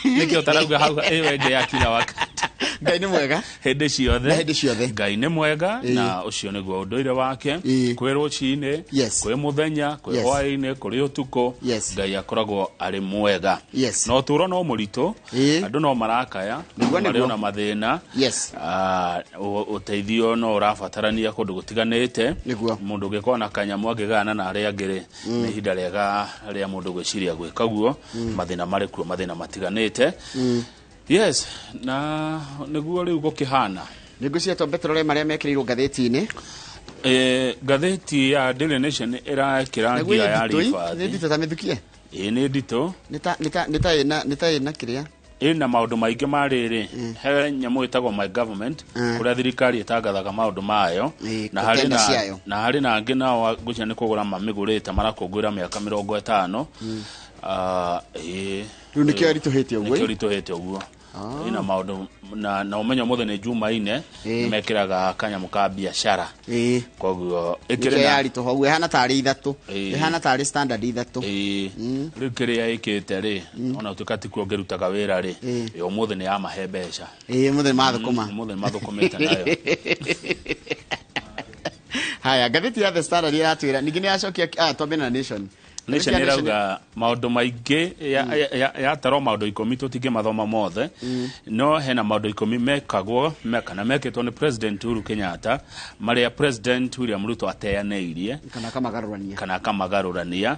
Nĩkĩ ũtarauga hau ĩyo ĩngĩ ya kila wakati? Ngai nĩ mwega. Hĩndĩ ciothe. Na hĩndĩ ciothe. Ngai nĩ mwega, na ũcio nĩguo ũndũire wake. Kwĩ rũcinĩ, kwĩ mũthenya, kwĩ hwaĩ-inĩ, kũrĩ ũtukũ, Ngai akoragwo arĩ mwega. Na ũtũũro no mũritũ, andũ no marakaya, marĩ ona mathĩna. Ũteithio no ũrabatarania kũndũ gũtiganĩte. Mũndũ ũngĩkorwo na kanyamũ angĩgayana na arĩa angĩ rĩ, nĩ ihinda rĩega rĩa mũndũ gwĩciria gwĩka guo. Mathĩna marĩ kuo, mathĩna matiganĩte. Yes, na nĩguo rĩu gũkĩhana. Nĩ ngwĩciria twambe tũrore marĩa mekĩrĩirwo ngathĩti-inĩ. Ngathĩti ya Daily Nation ĩrekĩra Naguo ngia ĩ ya nditũ ĩ, ribathi. nĩ nditũ ta mĩthukie. Ĩ, nĩ nditũ. Nĩ ta ĩna kĩrĩa. Ĩna maũndũ maingĩ ma rĩrĩ. He nyamũ ĩtagwo My Government, kũrĩa thirikari ĩtangathaga maũndũ mayo. Na harĩ tenda na ciayo. Na harĩ na angĩ nao ngwĩciria nĩ kũgũra mamĩgũrĩte, marakũngũĩra mĩaka 50. Ĩ. Rĩu nĩkĩo ĩritũhĩte ũguo, Nĩkĩo ĩritũhĩte ũguo. Ĩna maũndũ na ũmenyo ũmũthĩ nĩ Jumaine, nĩmekĩraga kanyamũ ka biacara. Koguo ĩkĩrĩ Nĩkĩo na yaritũha ũguo, ĩhana tarĩ ithatũ. Ĩhana tarĩ standard ithatũ. Rĩu kĩrĩa ĩkĩte rĩ, ona ũtuĩka tikuo ngĩrutaga wĩra rĩ, ĩ ũmũthĩ nĩ yamahe mbeca. Ĩ, ũmũthĩ nĩ mathũkũma. Ũmũthĩ nĩ mathũkũmĩte nayo. Haya, ngathĩti ya The Standard ĩratwĩra ningĩ nĩ yacokia, twambie na Nation. Nation ĩrauga maũndũ maingĩ yatarwo maũndũ 10 tũtingĩmathoma mothe, no hena maũndũ 10 mekagwo kana mekĩtwo nĩ President Uhuru Kenyatta marĩa President William Ruto ateanĩirie kana akamagarũrania. Kana akamagarũrania.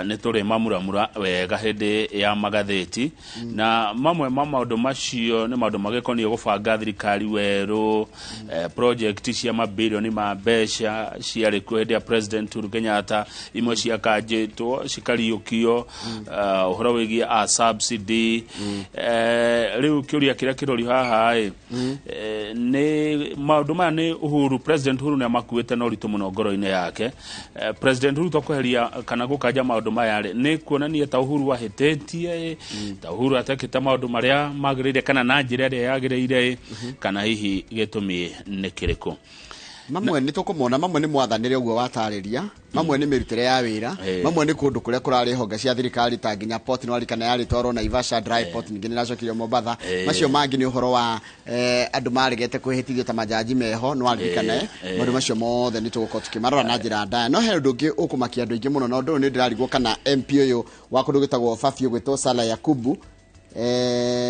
Nĩ tũrĩ mamuramura wega hĩndĩ ya magathĩti, na mamwe ma maũndũ macio nĩ maũndũ magĩkoniĩ gũbanga thirikari werũ, project cia mabilioni ma mbeca ciarĩ kuo hĩndĩ ya President Uhuru Kenyatta, imwe ciakanjĩtwo cikariũkio, ũhoro wĩgiĩ a subsidy. Rĩu kĩũria kĩrĩa kĩrorio haha ĩ, nĩ maũndũ maya nĩ Uhuru, President Uhuru nĩ amakuĩte na ũritũ mũno ngoro-inĩ yake. President Ruto kweheria kana gũkanja maũndũ maya rĩ, nĩ kuonania ta Uhuru ahĩtĩtie, ta Uhuru atekĩte maũndũ marĩa magĩrĩire kana na njĩra ĩrĩa yagĩrĩire, kana hihi gĩtũmi nĩ kĩrĩkũ? Mamwe nĩ tũkũmona, mamwe nĩ mwathanĩre ũguo watarĩria, mamwe nĩ mĩrutĩre ya wĩra, mamwe nĩ kũndũ kũrĩa kũrarĩ honge cia thirikari ta nginya port nĩ warikana yarĩ twarwo Naivasha dry port, ningĩ nĩ ĩracokirio Mombatha. Macio mangĩ nĩ ũhoro wa andũ maregete kwĩhĩtithio ta majaji meho, nĩ waririkana. Maũndũ macio mothe nĩ tũgũkorwo tũkĩmarora na njĩra ndaya, no he ũndũ ũngĩ ũkũmakia andũ aingĩ mũno, na ũndũ ũyũ nĩ ndĩrarigwo kana MP ũyũ wa kũndũ gwĩtagwo Fafi ũgwĩtwo Sala Yakubu,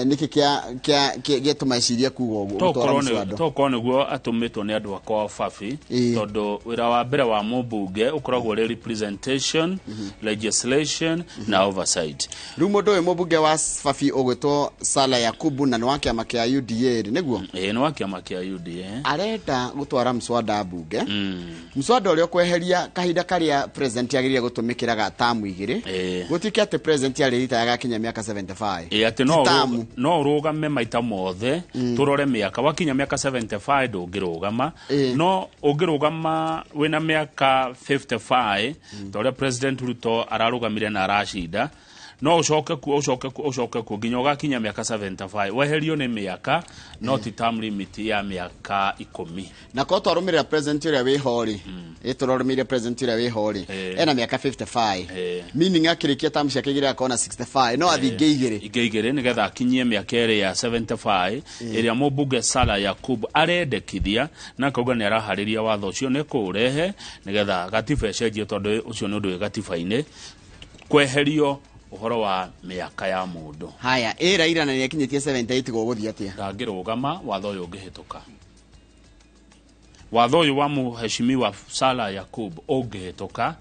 nĩkĩ kĩa gĩatũma ecirie kuga ũguo gũtwara mũcwando. Tokorwo nĩguo atũmĩtwo nĩ andũ akwa Fafi, tondũ wĩra wa mbere wa mũmbunge ũkoragwo ũrĩ representation, legislation na oversight. Rĩu mũndũ ũyũ mũmbunge wa Fafi ũgwĩtwo Sala Yakubu, na nĩ wa kĩama kĩa UDA rĩ, nĩguo? Ĩĩ, nĩ wa kĩama kĩa UDA. Arenda gũtwara mswada mbunge, mswada ũrĩa ũkweheria kahinda karĩa president agĩrĩire gũtũmĩkĩra ga tamu 2, gũtuĩke atĩ president arĩ rita agakinya mĩaka 75. Ĩ, atĩ Ti tamu. No ũrũgame maita mothe, tũrore mĩaka wakinya mĩaka 75 ndũngĩrũgama, no ũngĩrũgama wĩna mĩaka 55 ta ũrĩa President Ruto ararũgamire na aracinda, no ũcoke kuo, ũcoke kuo, ũcoke kuo nginya ũgakinya mĩaka 75, weherio nĩ mĩaka, no ti term limit ya mĩaka 10. Na korwo twarũmĩrĩra president ũrĩa wĩho rĩ, ĩ tũrarũmĩrĩire president ũrĩa wĩho rĩ, ena mĩaka 55, meaning akĩrĩkia term ciake 2 akorwo na 65, no athiĩ ingĩ 2. Ingĩ 2 nĩgetha akinyie mĩaka ĩrĩ ya 75 ĩrĩa mũmbunge Sala Yakub arendekithia, na akauga nĩ araharĩria watho ũcio, nĩ kũũrehe nĩgetha gatiba ĩcenjio, tondũ ũcio nĩ ũndũ wĩ gatiba-inĩ, kweherio ũhoro wa mĩaka ya mũndũ. Haya, ĩ Raila na nĩakinyĩtie 78, gũgũthiĩ atĩa? Ndangĩrũgama watho ũyũ ũngĩhĩtũka. Watho ũyũ wa mũheshimiwa Sala Yakub ũngĩhĩtũka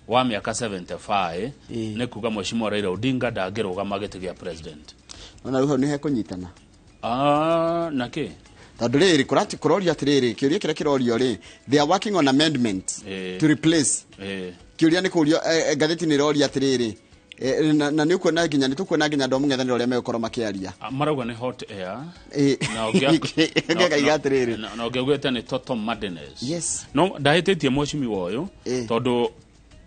wa mĩaka 75, nĩ kuga mheshimiwa Raila Odinga ndangĩrũgama gĩtĩ gĩa president. Ona rĩu hau nĩ hekũnyitana. Ah, na kĩ? Tondũ rĩrĩ kũrorio atĩrĩrĩ, kĩũria kĩrĩa kĩrorio rĩ, they are working on amendment to replace. Kĩũria nĩ kũrio, ngathĩti nĩ ĩroria atĩrĩrĩ, na nĩ ũkuona nginya, nĩ tũkuona nginya andũ a mũng'ethanĩro ũrĩa megũkorwo makĩaria. Ah, marauga nĩ hot air. Na Ngekaiga atĩrĩrĩ, na ũngĩaugĩte nĩ total madness. Yes. No ndahĩtĩtie mheshimiwa ũyũ, tondũ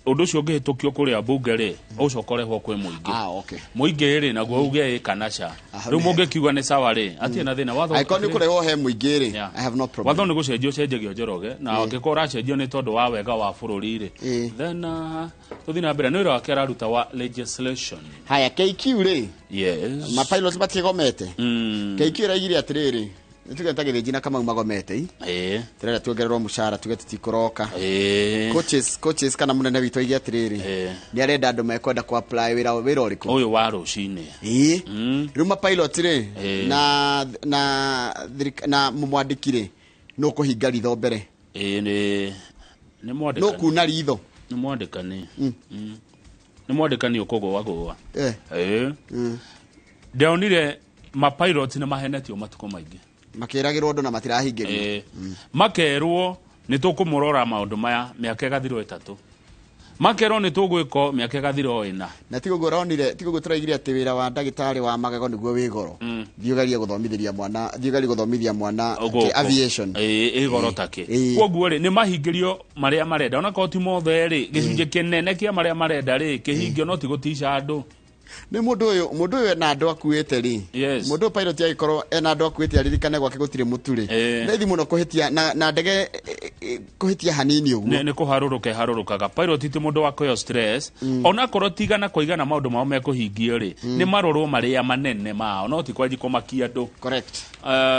Ũndũ ũcio ũngĩhĩtũkio kũrĩa mbunge rĩ, ũcoka ũrehwo kwĩ mũingĩ. Ah, okay. Mũingĩ rĩ, naguo uge ĩ kana ca. Ah, Rĩu nĩ- mũngĩkiuga nĩ sawa rĩ, atirĩ na thĩna. Watho Angĩkorwo nĩ kũrehwo he mũingĩ rĩ, Yeah. I have no problem. Watho nĩ gũcenjio ũcenjagio, Njoroge, na angĩkorwo ũracenjio nĩ tondũ wa wega wa bũrũri rĩ, then tũthiĩ na mbere. Nĩ wĩra wake araruta wa legislation. Haya, KQ rĩ, Yes. mapilot matigomete. KQ ĩraigire atĩrĩrĩ, nĩ tuge ta Gĩthĩnji na Kamau magomete i. Tũrenda tuongererwo mũcara, tuge tũtikũroka. Coaches kana mũnene witũ aige atĩrĩrĩ, nĩ arenda andũ mekwenda ku apply wĩra ũrĩkũ? Ũyũ wa rũcinĩ. Ĩĩ. Rĩu mapilot rĩ, na mũmwandĩki rĩ, nũ kũhinga ritho mbere? Ĩĩ, nĩ Nũ mwandĩkani. kuna ritho? Nĩ mwandĩkani. Nĩ mwandĩkani ũkũgũagũa. Ĩĩ, ndĩronire mapilot nĩ mahenetio matukũ maingĩ. Makĩragĩrwo ũndũ na matirahingĩrio. Ĩĩ. Makerwo nĩ tũkũmũrora maũndũ maya, mĩaka ĩgathirwo 3, makerwo nĩ tũgwĩko, mĩaka ĩgathirwo 4. Na tigo guo ũronire, tigo guo tũraigire atĩ wĩra wa ndagĩtarĩ wa magego nĩguo wĩ goro. Thiĩ ũgerie gũthomithĩria mwana, thiĩ ũgerie gũthomithia mwana Gũkũ. Aviation. Ĩĩ, ĩ goro takĩ. Koguo rĩ, nĩ mahingĩrio marĩa marenda, onakorwo ti mothe rĩ, gĩcunjĩ kĩnene kĩa marĩa marenda rĩ, kĩhingio, no ti gũtica andũ. Nĩ mũndũ ũyũ ena andũ akuĩte rĩ, mũndũ ũyũ pilot agĩkorwo ena andũ akuĩte, aririkane gwake gũtirĩ mũtu rĩ, raithi mũno kũhĩtia na ndege kũhĩtia hanini ũguo. Nĩ kũharũrũka ĩharũrũkaga. Pilot ti mũndũ wa kũheo stress. Onakorwo ti igana kwa igana maũndũ mao mekũhingio rĩ, nĩ marorwo marĩa manene mao, no ti kwanji kũmakia andũ. Correct.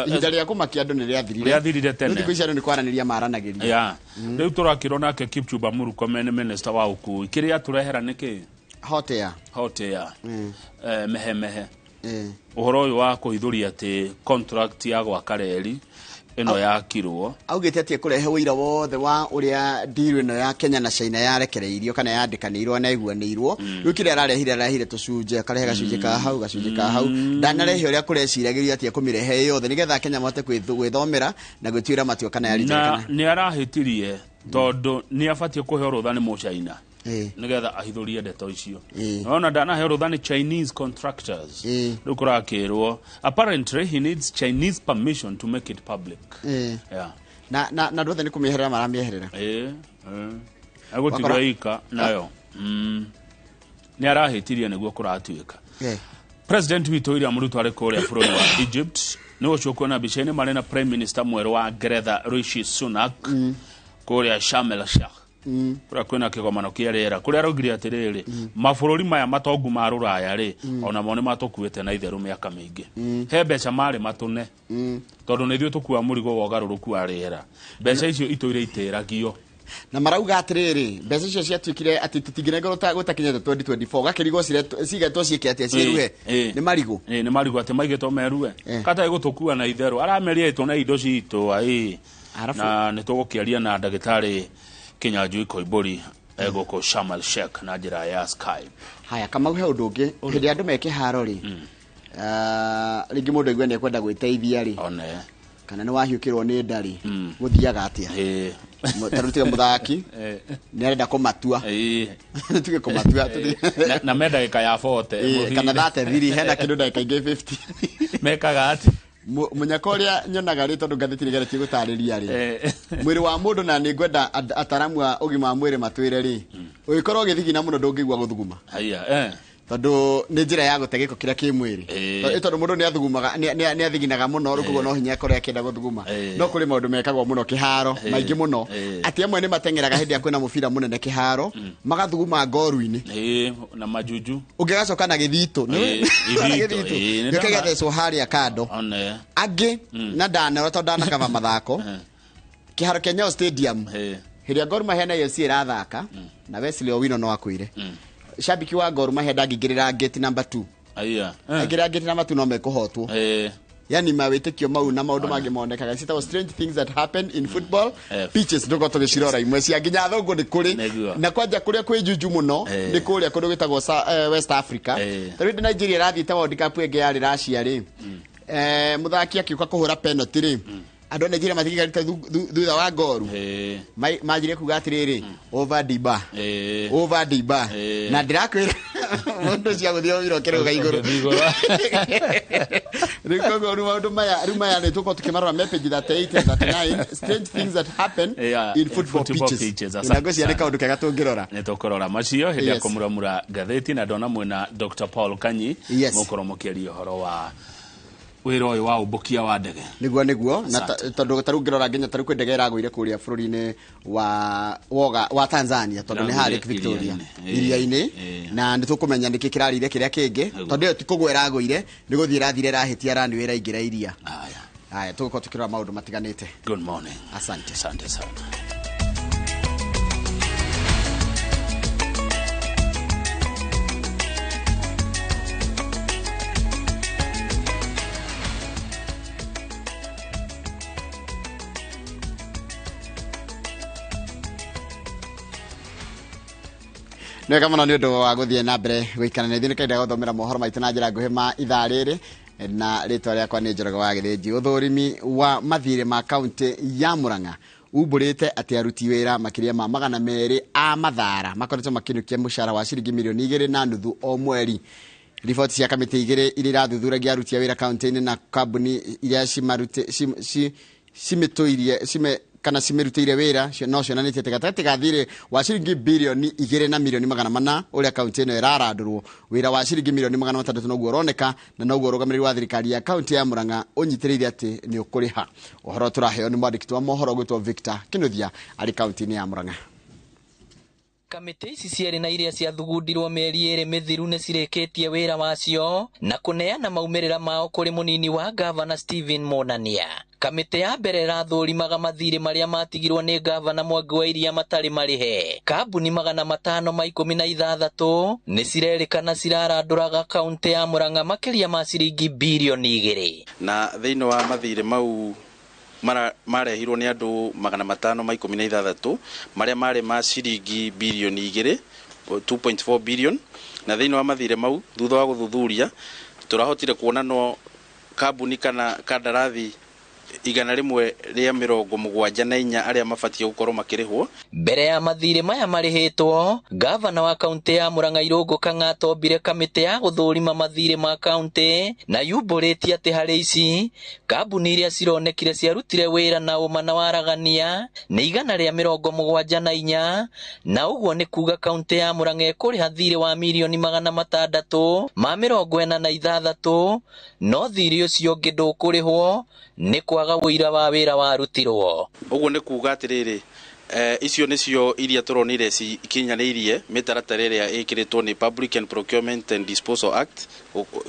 Ihinda rĩa kũmakia andũ nĩ rĩathirire. Rĩathirire tene. Rĩu thikũ ici andũ nĩ kwaranĩria maranagĩria. Ya, rĩu tũrakĩrwo nake Kipchumba Murkomen nĩ minister wa ũkui. Kĩrĩa atũrehera nĩ kĩ? Hot air. Hot air. Mehe mehe. Ũhoro ũyũ wa kũhithũria atĩ contract ya gwaka reri ĩno yakirwo. Augĩte atĩ ekũrehe ũira wothe wa ũrĩa deal ĩno ya Kenya na China yarekereirio kana yandĩkanĩirwo na iguanĩirwo. Rĩu kĩrĩa ararehire tũcunjĩ, akarehe gacunjĩ ka hau, gacunjĩ ka hau, ndanarehe ũrĩa kũreciragĩrio atĩ ekũmĩrehe yothe nĩgetha Kenya mahote gwĩthomera na gwĩtuĩra matua kana yarĩte Na kana. nĩ arahĩtirie tondũ nĩ abatiĩ kũheo rũtha nĩ mũchaina nĩgetha ahithũrie ndeto icio. Ona ndanaheo rũtha nĩ Chinese contractors. Rĩu kũrakĩrwo apparently he needs Chinese permission to make it public. Yeah. Na andũ othe nĩ kũmĩeherera maramĩeherera. Ĩĩ, egũtigwo ika nayo. Nĩ arahĩtirie nĩguo kũratuĩka. President witũ William Ruto arĩ kũrĩa bũrũri wa Egypt, nĩ ũcio kuona mbica-inĩ marĩ na prime minister mwerũ wa Ngeretha Rishi Sunak kũrĩa Sharm el Sheikh, kũrĩa kwĩna kĩgomano kĩa rĩera, kũrĩa araugire atĩrĩrĩ, mabũrũri maya matongu ma rũraya rĩ, onamo nĩ matũkuĩte na itherũ mĩaka mĩingĩ. He mbeca marĩ matũne tondũ nĩ ithuĩ tũkua mũrigo wa ũgarũrũku wa rĩera, mbeca icio itũire itĩragio. Na marauga atĩrĩrĩ, mbeca icio ciatuĩkire atĩ tũtingĩnengerwo gũtakinyĩte 2024, gakĩrigwo cigetwo ciĩke atĩa, ciĩruhe? Nĩ marigũ. Ĩĩ, nĩ marigũ atĩ maigĩtwo merue kata ĩgũtũkua na itherũ, arameria ĩtwo na indo citũ ai. Na nĩ tũgũkĩaria na ndagĩtarĩ Kinyanjui Koimbũri egũkũ Sharm el Sheikh na njĩra ya Skype. Haya, Kamau, he ũndũ ũngĩ. Hĩndĩ ĩrĩa andũ me kĩharo rĩ, rĩngĩ mũndũ aigue nĩ ekwenda gwĩteithia rĩ, one kana nĩ wahiũkĩrwo nĩ nda rĩ, gũthiaga atĩa? Ta rĩu tuge mũthaki nĩ arenda kũmatua, tuge kũmatua. Na me ndagĩka ya 40. Kana 33, hena kĩndũ ndagĩka ingĩ 50. Mekaga atĩ? Mũnyaka ũrĩa nyonaga rĩ, tondũ ngathĩti nĩ geretie gũtarĩria rĩ, mwĩrĩ wa mũndũ, na nĩ ngwenda ataramu a ũgima wa mwĩrĩ matwĩre rĩ, ũgĩkorwo ũgĩthigina mũno ndũngĩigua gũthuguma, Haya, tondũ nĩ njĩra ya gũte gĩko kĩrĩa kĩ mwĩrĩ. Tondũ mũndũ nĩ athugumaga, nĩ athiginaga mũno rĩu, koguo no hinya akorwo akĩenda gũthuguma. No kũrĩ maũndũ mekagwo mũno kĩharo maingĩ mũno, atĩ amwe nĩ mateng'eraga hĩndĩ ĩrĩa kwĩna mũbira mũnene kĩharo, magathuguma ngoru-inĩ. Ĩĩ, na majunju. Ũngĩgacoka na gĩthitũ. Na ithitũ, gĩthitũ. Ĩĩ, nĩ Gĩũke gĩgathecwo harĩa kando. One. Angĩ na ndanarora tondũ ndanakaba mathako kĩharo kĩa Nyayo Stadium, hĩndĩ ĩrĩa Gor Mahia na AFC ĩrathaka na Wesley Owino, no akwĩre shabiki wa Gor Mahia ndangĩingĩrĩra gate number 2. Aya. Aingĩrĩra gate number 2 no mekũhotwo. Yani mawĩtĩkio mau na maũndũ mangĩ monekaga citagwo strange things that happen in football pitches. Ndũkorwo tũgĩcirora imwe cia nginya thũngũ nĩ kũrĩ na kwanja kũrĩa kwĩ junju mũno nĩ kũrĩa kũndũ gwĩtagwo West Africa. Ta rĩu hĩndĩ Nigeria ĩrathiĩte World Cup ĩngĩ yarĩ Russia rĩ, mũthaki akiũka kũhũra penalty rĩ, andũ a Nigeria matigĩkarĩte thutha wa ngoru, manjirie kuga atĩrĩrĩ, "Over the bar, over the bar." Na ndĩrakwĩra mũndũ cia gũthiĩ ũmira ũkĩrũga igũrũ. Ũgĩthiĩ igũrũ. Rĩu koguo rĩu maũndũ maya rĩu maya nĩ tũkorwo tũkĩmarora me page 38 and 39, strange things that happen in in football football pitches. pitches. Na Asante ngwĩciria nĩ sana. kaũndũ kega tũngĩrora. Nĩ tũkũrora macio hĩndĩ ya kũmuramura ngathĩti, na ndona mwĩna Dr. Paul Kanyi mũkorwo mũkĩaria ũhoro wa wĩra ũyũ wa ũmbũkia wa ndege. Niguo na Asante. tondu tarĩu ngĩrora nginya tarĩu kwĩ ndege ĩragũire kũrĩa bũrũri-inĩ wa woga wa Tanzania, tondũ nĩ harĩa Lake Victoria Iria-inĩ. iria-inĩ, na nĩ tũkũmenya nĩkĩ kĩrarĩire kĩrĩa kĩngĩ, tondũ ĩyo ti kũgwa ĩragũire, nĩ gũthiĩ ĩrathire ĩrahĩtia runway ĩraingĩra iria. Haya. Haya, tũgũkorwo tũkĩrora maũndũ matiganĩte. Good morning. Asante. Asante sana. Nĩ wega mũno nĩ ũndũ wa gũthiĩ na mbere gũikara na ithuĩ. Nĩ kahinda gũthomera mohoro maitũ na njĩra nguhĩ ma ithaa rĩrĩ, na rĩtwa rĩakwa nĩ Njoroge wa Gĩthĩnji. Ũthũrimi wa mathirĩ ma kaũntĩ ya Murang'a umbũrĩte atĩ aruti wĩra makĩria ma 200 a mathara makoretwo makĩinũkia mũcara wa ciringi mirioni 2.5 o mweri. Riboti cia kamĩtĩ igĩrĩ iria irathuthuragia aruti a wĩra kaũntĩ-inĩ na kambuni iria cimitũirie kana cimirutĩire wĩra no cionanĩtie atĩ gatagatĩ ga thirĩ wa ciringi birioni 2 na mirioni 400 ũrĩa kaũntĩ ĩno ĩrarandũrwo, wĩra wa ciringi mirioni 600 noguo ũroneka, na noguo ũrũgamĩrĩri wa thirikari ya kaũntĩ ya Murang'a ũnyitĩrĩire atĩ nĩ ũkũrĩha. Ũhoro tũraheo nĩ mwandĩki wa mohoro gwĩtwo Victor Kinuthia arĩ kaũntĩ-inĩ ya Murang'a. Kamĩtĩ ici cierĩ na iria ciathugundirwo mĩeri 2 mĩthiru nĩ cirĩkĩtie wĩra wacio na kũneana maumĩrĩra mao kũrĩ mũnini wa gavana Stephen Monania. Kamĩtĩ ya mbere ĩrathũrimaga mathirĩ marĩa matigirwo nĩ gavana Mwangi wa Iria matarĩ marĩhe. Kambuni 516 nĩ cirerĩkana cirarandũraga kaũntĩ ya Murang'a makĩria ma ciringi birioni 2. Na thĩinĩ wa mathirĩ mau marehirwo nĩ andũ 516 marĩa marĩ ma ciringi birioni 2, 2.4 billion. Na thĩinĩ wa mathirĩ mau thutha wa gũthuthuria tũrahotire kuona no kambuni kana kandarathi 174 arĩa mabatiĩ gũkorwo makĩrĩhwo. Mbere ya mathirĩ maya marĩhĩtwo, gavana wa kaũntĩ ya Murang'a Irũngũ Kang'ata ombire kamĩtĩ ya gũthũrima mathirĩ ma kaũntĩ na yumbũrĩtie atĩ harĩ ici kambuni iria cironekire ciarutire wĩra na ũma na waragania nĩ 174, na ũguo nĩ kuga kaũntĩ ya Murang'a ĩkũrĩha thirĩ wa mirioni 646, no thirĩ ũcio ũngĩ ndũkũrĩhwo nĩ kwaga ũira wa wĩra warutirwo. Ũguo nĩ kuga atĩrĩrĩ, icio nĩcio iria tũronire cikinyanĩirie mĩtaratara ĩrĩa ĩkĩrĩtwo nĩ Public and Procurement and Disposal Act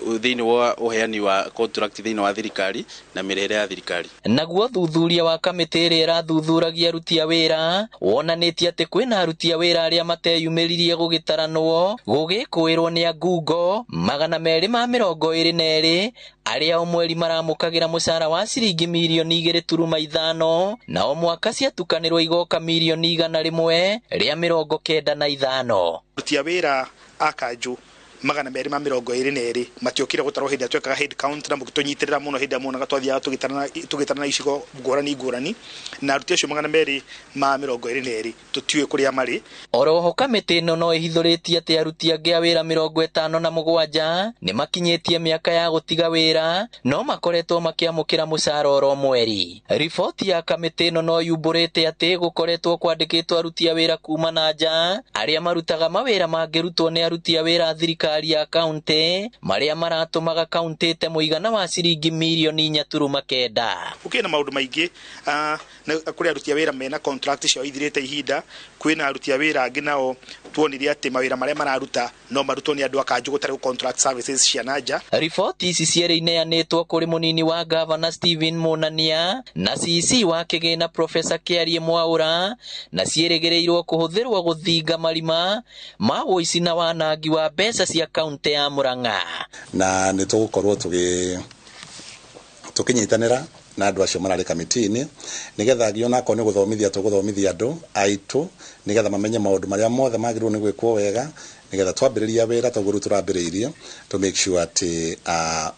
thĩinĩ wa ũheani wa contract thĩinĩ wa thirikari na mĩrĩhĩre ya thirikari. Naguo thuthuria wa kamĩtĩ ĩrĩa ĩrathuthuragia aruti a wĩra wonanĩtie atĩ kwĩna aruti a wĩra arĩa mateyumĩririe gũgĩtaranwo gũgĩkũĩrwo nĩ angungo 222 arĩa o mweri maramũkagĩra mũcara wa ciringi mirioni 2.5 na o mwaka ciatukanĩrwo igoka mirioni 195. Aruti a wĩra a kanjũ 222 matiokire gũtarwo hĩndĩ ĩrĩa twekaga head count, na mũgĩtũnyitĩrĩra mũno hĩndĩ ĩrĩa muonaga twathiaga tũgĩtarana icigo ngũrani ngũrani, na aruti acio 222 tũtiũĩ kũrĩa marĩ. Oroho kamĩtĩ ĩno no ĩhithũrĩtie atĩ aruti angĩ a wĩra 57 nĩ makinyĩtie mĩaka ya gũtiga wĩra no makoretwo makĩamũkĩra mũcara oro mweri. Riboti ya kamĩtĩ ĩno no yumbũrĩte atĩ gũkoretwo kwandĩkĩtwo aruti a wĩra kuma na nja arĩa marutaga mawĩra mangĩrutwo nĩ aruti a wĩra a thirikari ya kaũntĩ marĩa maratũmaga kaũntĩ ĩte mũigana wa ciringi mirioni 4.9. Gũkĩrĩ na maũndũ maingĩ, kũrĩ aruti a wĩra mena contract ciao ithirĩte ihinda, kwĩna aruti a wĩra angĩ nao tuonire atĩ mawĩra marĩa mararuta no marutwo nĩ andũ a kanjũ gũtarĩ contract services cia na nja. Riboti ici cierĩ ineanĩtwo kũrĩ mũnini wa gavana Stephen Monania na CC wa kĩgĩna Professor Kĩarie Mwaũra, na ciĩrĩgĩrĩirwo kũhũthĩrwo gũthinga marima ma ũici na wanangi wa mbeca cia kaũntĩ ya Murang'a. Na nĩ tũgũkorwo tũkĩnyitanĩra na andũ acio mararĩ kamĩtĩ-inĩ nĩgetha nginya onakorwo nĩ gũthomithia tũgũthomithia andũ aitũ nĩgetha mamenye maũndũ marĩa mothe magĩrĩirwo nĩ gwĩkwo wega Nĩgetha twambĩrĩria wĩra toguo rĩu tũrambĩrĩirie to make sure atĩ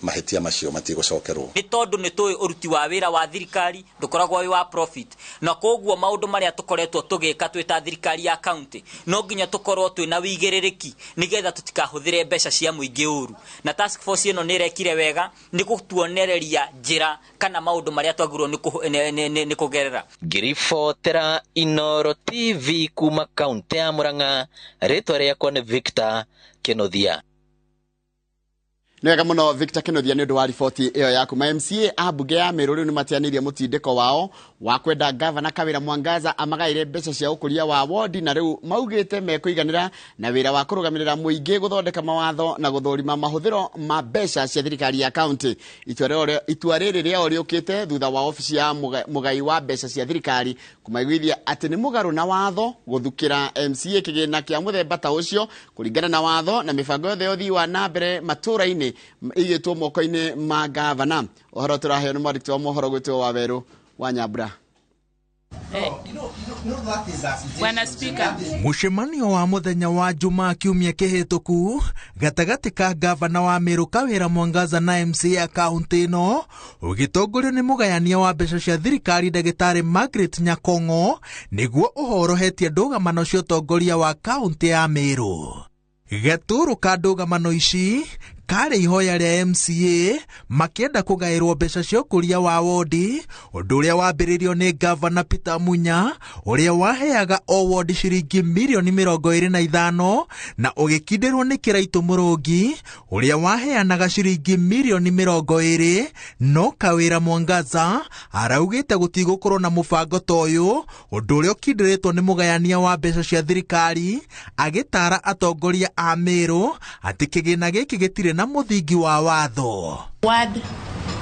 mahĩtia macio matigũcokerwo. Nĩ tondũ nĩ tũĩ ũruti wa wĩra wa thirikari ndũkoragwo wĩ wa profit, na koguo maũndũ marĩa tũkoretwo tũgĩka twĩ ta thirikari ya county no nginya tũkorwo twĩna wĩigĩrĩrĩki nĩgetha tũtikahũthĩre mbeca cia mũingĩ ũru. Na task force ĩno nĩ ĩrekire wega nĩ gũtuonereria njĩra kana maũndũ marĩa twagĩrĩirwo nĩ kũgerera. Ngĩribotera Inooro TV kuma kaunti ya Murang'a, rĩtwa rĩakwa nĩ Victor Kĩnuthia. Nĩ wega mũno Victor Kĩnuthia nĩ ũndũ wa riboti ĩyo yaku. Ma MCA a mbunge ya Meru rĩu nĩ mateanĩirie mũtindĩko wao wa kwenda gavana Kawĩra Mwangaza amagaĩre mbeca cia ũkũria wa wodi, na rĩu maugĩte mekũiganĩra na wĩra wa kũrũgamĩrĩra mũingĩ, gũthondeka mawatho na gũthũrima mahũthĩro ma mbeca cia thirikari ya kaunti. Itua rĩrĩ rĩao rĩũkĩte thutha wa obici ya mũgai wa mbeca cia thirikari kũmaiguithia atĩ nĩ mũgarũ na watho gũthukĩra MCA kĩgĩna kĩa mũthemba ta ũcio kũringana na watho na mĩbango yothe ya ũthii wa na mbere matũũra-inĩ igĩtwo moko-inĩ ma gavana. Ũhoro tũraheo nĩ mwandĩki wa mohoro gwĩtwo Wawerũ wa Nyambura. Bwana Speaker. Mũcemanio wa mũthenya wa Jumaa kiumia kĩhĩtũku gatagatĩ ka gavana wa Meru Kawĩra Mwangaza na MCA kaunti ĩno ũgĩtongorio nĩ mũgayania wa mbeca cia thirikari ndagĩtarĩ Margaret Nyakong'o nĩguo ũhorohetie ndũgamano cia ũtongoria wa kaunti ya Meru. Gatũrũ ka ndũgamano ici karĩ ihoya rĩa MCA makĩenda kũgaĩrwo mbeca cia ũkũria wa wodi, ũndũ ũrĩa wambĩrĩirio nĩ gavana Peter Munya ũrĩa waheaga o wodi ciringi mirioni 25 na ũgĩkindĩrwo nĩ Kĩraitũ Mũrũngi ũrĩa waheanaga ciringi mirioni 20, no Kawĩra Mwangaza araugĩte gũtigũkorwo na mũbango ta ũyũ, ũndũ ũrĩa ũkindĩrĩtwo nĩ mũgayania wa mbeca cia thirikari agĩtara atongoria a Meru atĩ kĩgĩna gĩkĩ gĩtirĩ na mũthingi wa watho.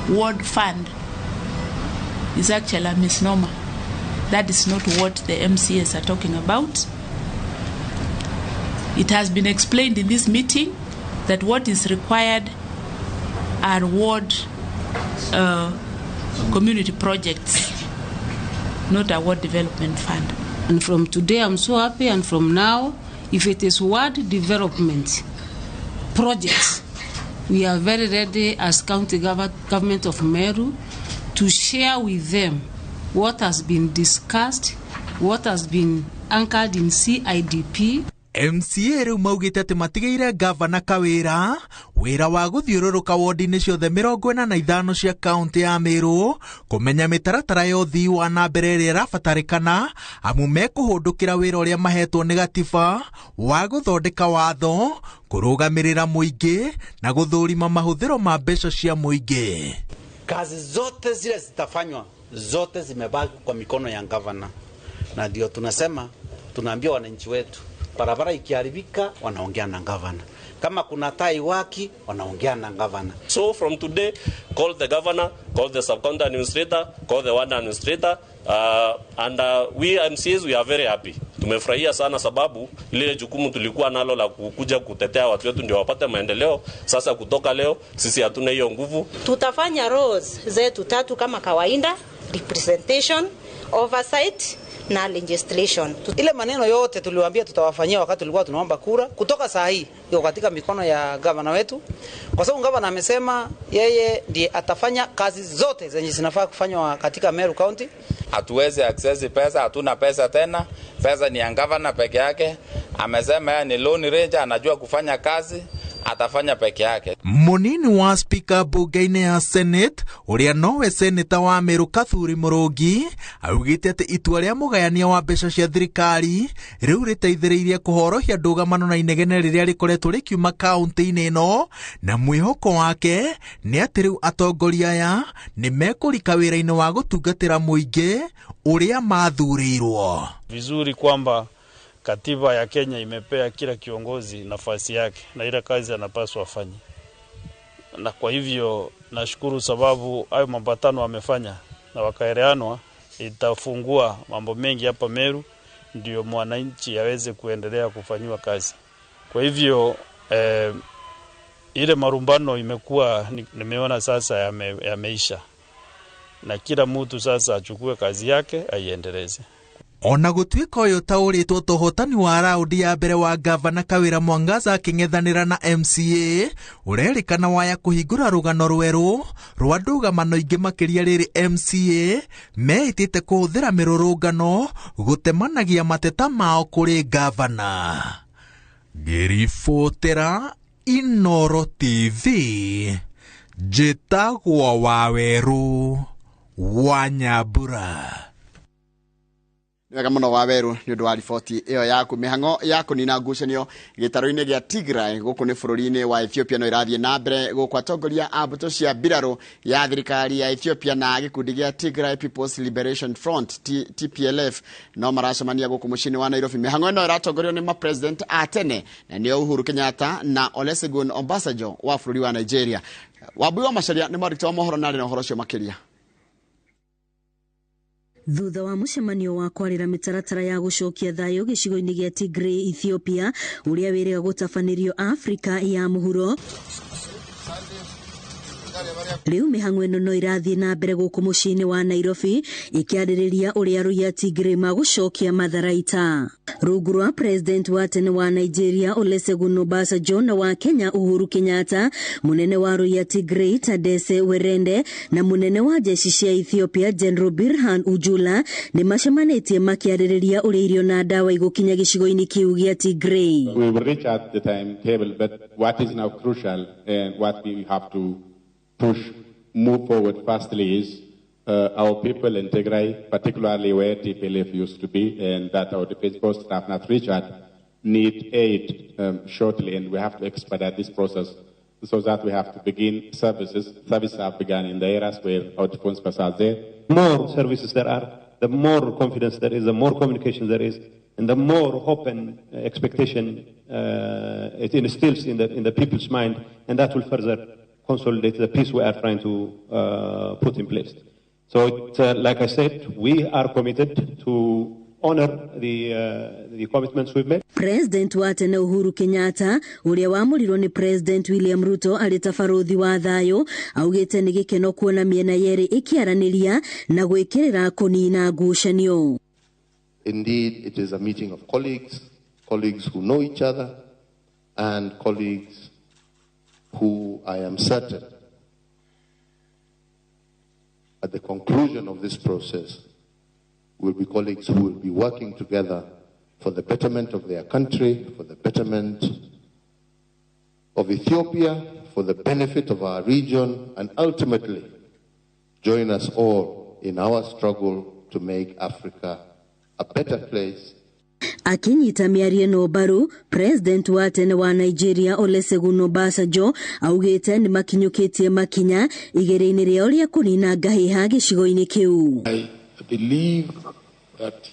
Ward fund is actually a misnomer. That is not what the MCAs are talking about. It has been explained in this meeting that what is required are ward community projects, not a ward development fund. And from today I'm so happy, and from now, if it is ward development projects, we are very ready as county government of Meru to share with them what has been discussed, what has been anchored in CIDP. MCA rĩu maugĩte atĩ matigĩire gavana Kawĩra wĩra wa gũthiũrũrũka wodi-inĩ ciothe 45 cia kaunti ya Meru kũmenya mĩtaratara ya ũthii wa na mbere ĩrĩa ĩrabatarĩkana, amu mekũhũndũkĩra wĩra ũrĩa mahetwo nĩ gatiba wa gũthondeka watho, kũrũgamĩrĩra mũingĩ na gũthũrima mahũthĩro ma mbeca cia mũingĩ. Kazi zote zile zitafanywa zote zimebaki kwa mikono ya gavana, na ndio tunasema, tunaambia wananchi wetu, barabara ikiharibika wanaongea na gavana, kama kuna tai waki wanaongea na gavana. So from today, call the governor, call the sub-county administrator, call the ward administrator, and we MCAs, we are very happy. Tumefurahia sana sababu lile jukumu tulikuwa nalo la kukuja kutetea watu wetu ndio wapate maendeleo. Sasa kutoka leo sisi hatuna hiyo nguvu. Tutafanya roles zetu tatu kama kawaida: representation, oversight na legislation. Ile maneno yote tuliwaambia tutawafanyia wakati tulikuwa tunaomba kura, kutoka saa hii iko katika mikono ya gavana wetu, kwa sababu gavana amesema yeye ndiye atafanya kazi zote zenye zinafaa kufanywa katika Meru County. Hatuwezi access pesa, hatuna pesa tena. Pesa ni ya gavana peke yake. Amesema yeye ni lone ranger, anajua kufanya kazi, atafanya peke yake. Munini wa speaker bunge-inĩ ya Senate ũrĩa nowe seneta wa Meru Kathuri Mũrũngi augĩte atĩ itua rĩa mũgayania wa mbeca cia thirikari rĩu rĩteithĩrĩirie kũhorohia ndũgamano na inegene rĩrĩa rĩkoretwo rĩkiuma kaunti-inĩ ĩno, na mwĩhoko wake nĩ atĩ rĩu atongoria aya nĩ mekũrika wĩra-inĩ wa gũtungatĩra mũingĩ ũrĩa mathurĩirwo. Vizuri kwamba katiba ya Kenya imepea kila kiongozi nafasi yake na ile kazi anapaswa afanye. Na kwa hivyo nashukuru sababu hayo mapatano wamefanya na wakaeleanwa, itafungua mambo mengi hapa Meru ndio mwananchi aweze kuendelea kufanyiwa kazi. Kwa hivyo ile marumbano imekuwa, nimeona sasa yameisha, na kila mtu sasa achukue kazi yake aiendeleze. Ona gũtuĩka ũyũ taũrĩtwo ta ũhotani wa raundi ya mbere wa gavana Kawĩra Mwangaza akĩng'ethanĩra na MCA ũrerĩkana waya kũhingũra rũgano rwerũ rwa ndũgamano ingĩ makĩria rĩrĩ MCA meĩtĩte kũhũthĩra mĩrũrũngano gũtemanagia mateta mao kũrĩ gavana. Ngĩribotera Inoro TV, njĩtagwo Wawerũ wa Nyambura. Nĩ wega mũno Wawerũ nĩ ũndũ wa riboti ĩyo yaku. Mĩhang'o ya kũnina ngucanio gĩtarũ-inĩ gĩa Tigray gũkũ nĩ bũrũri-inĩ wa Ethiopia no ĩrathiĩ na mbere gũkũ atongoria a mbũtũ cia mbirarũ ya thirikari ya Ethiopia na gĩkundi gĩa Tigray People's Liberation Front TPLF no maracemania gũkũ mũciĩ-inĩ wa Nairobi. Mĩhang'o ĩno ĩratongorio nĩ ma-president a tene na nĩo Uhuru Kenyatta na Olusegun Obasanjo wa bũrũri wa Nigeria. Wambui wa Macharia nĩ mwandĩki wa mohoro na arĩ na ũhoro ũcio makĩria. Thutha wa mũcemanio wa kwarĩra mĩtaratara ya gũcokia thayũ gĩcigo-inĩ gĩa Tigray Ethiopia ũrĩa wĩrĩga gũtabanĩrio Afrika ya mũhuro, rĩu mĩhang'o ĩno no ĩrathiĩ na mbere gũkũ mũciĩ-inĩ wa Nairobi ĩkĩarĩrĩria ũrĩa arũi a Tigray magũcokia matharaita. Rungu rwa president wa tene wa Nigeria Olusegun Obasanjo na wa Kenya Uhuru Kenyatta, mũnene wa arũi a Tigray Tadesse Werende na mũnene wa jeshi cia Ethiopia General Birhan Ujula nĩ macemanĩtie makĩarĩrĩria ũrĩa irio na ndawa igũkinya gĩcigo-inĩ kĩu gĩa Tigray. We will reach out the timetable, but what is now crucial and what we have to push, move forward fastly is our people in Tigray, particularly where TPLF used to be, and that our defense forces have not reached at, need aid shortly, and we have to expedite this process so that we have to begin services. Services have begun in the areas where our defense forces are there. The more services there are, the more confidence there is, the more communication there is, and the more hope and expectation it instills in the people's mind, and that will further consolidate the peace we are trying to put in place. So, like I said, we are committed to honor the commitments we've made. President wa tene Uhuru Kenyatta ũrĩa wamũrirwo nĩ President William Ruto arĩ ta barũthi wa thayũ augĩte nĩ gĩkeno kuona mĩena yerĩ ĩkĩaranĩria na gwĩkĩrĩra kũnina ngucanio. Indeed, it is a meeting of colleagues, colleagues who know each other, and colleagues who I am certain at the conclusion of this process will be colleagues who will be working together for the betterment of their country, for the betterment of Ethiopia, for the benefit of our region, and ultimately join us all in our struggle to make Africa a better place. Akinyita mĩario ĩno mbaru, President wa tene wa Nigeria Olusegun Obasanjo augĩte nĩ makinyũkĩtie makinya igeria-inĩ rĩao rĩa kũnina ngahĩha gĩcigo-inĩ kĩu. I believe that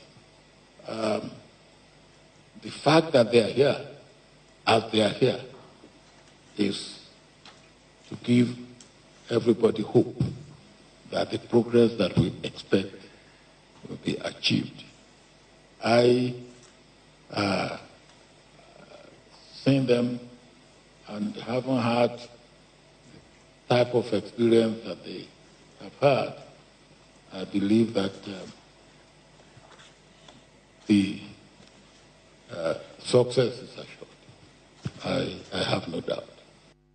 the fact that they are here, as they are here, is to give everybody hope that the progress that we expect will be achieved. I seen them and haven't had the type of experience that they have had. I believe that the success is assured. I have no doubt.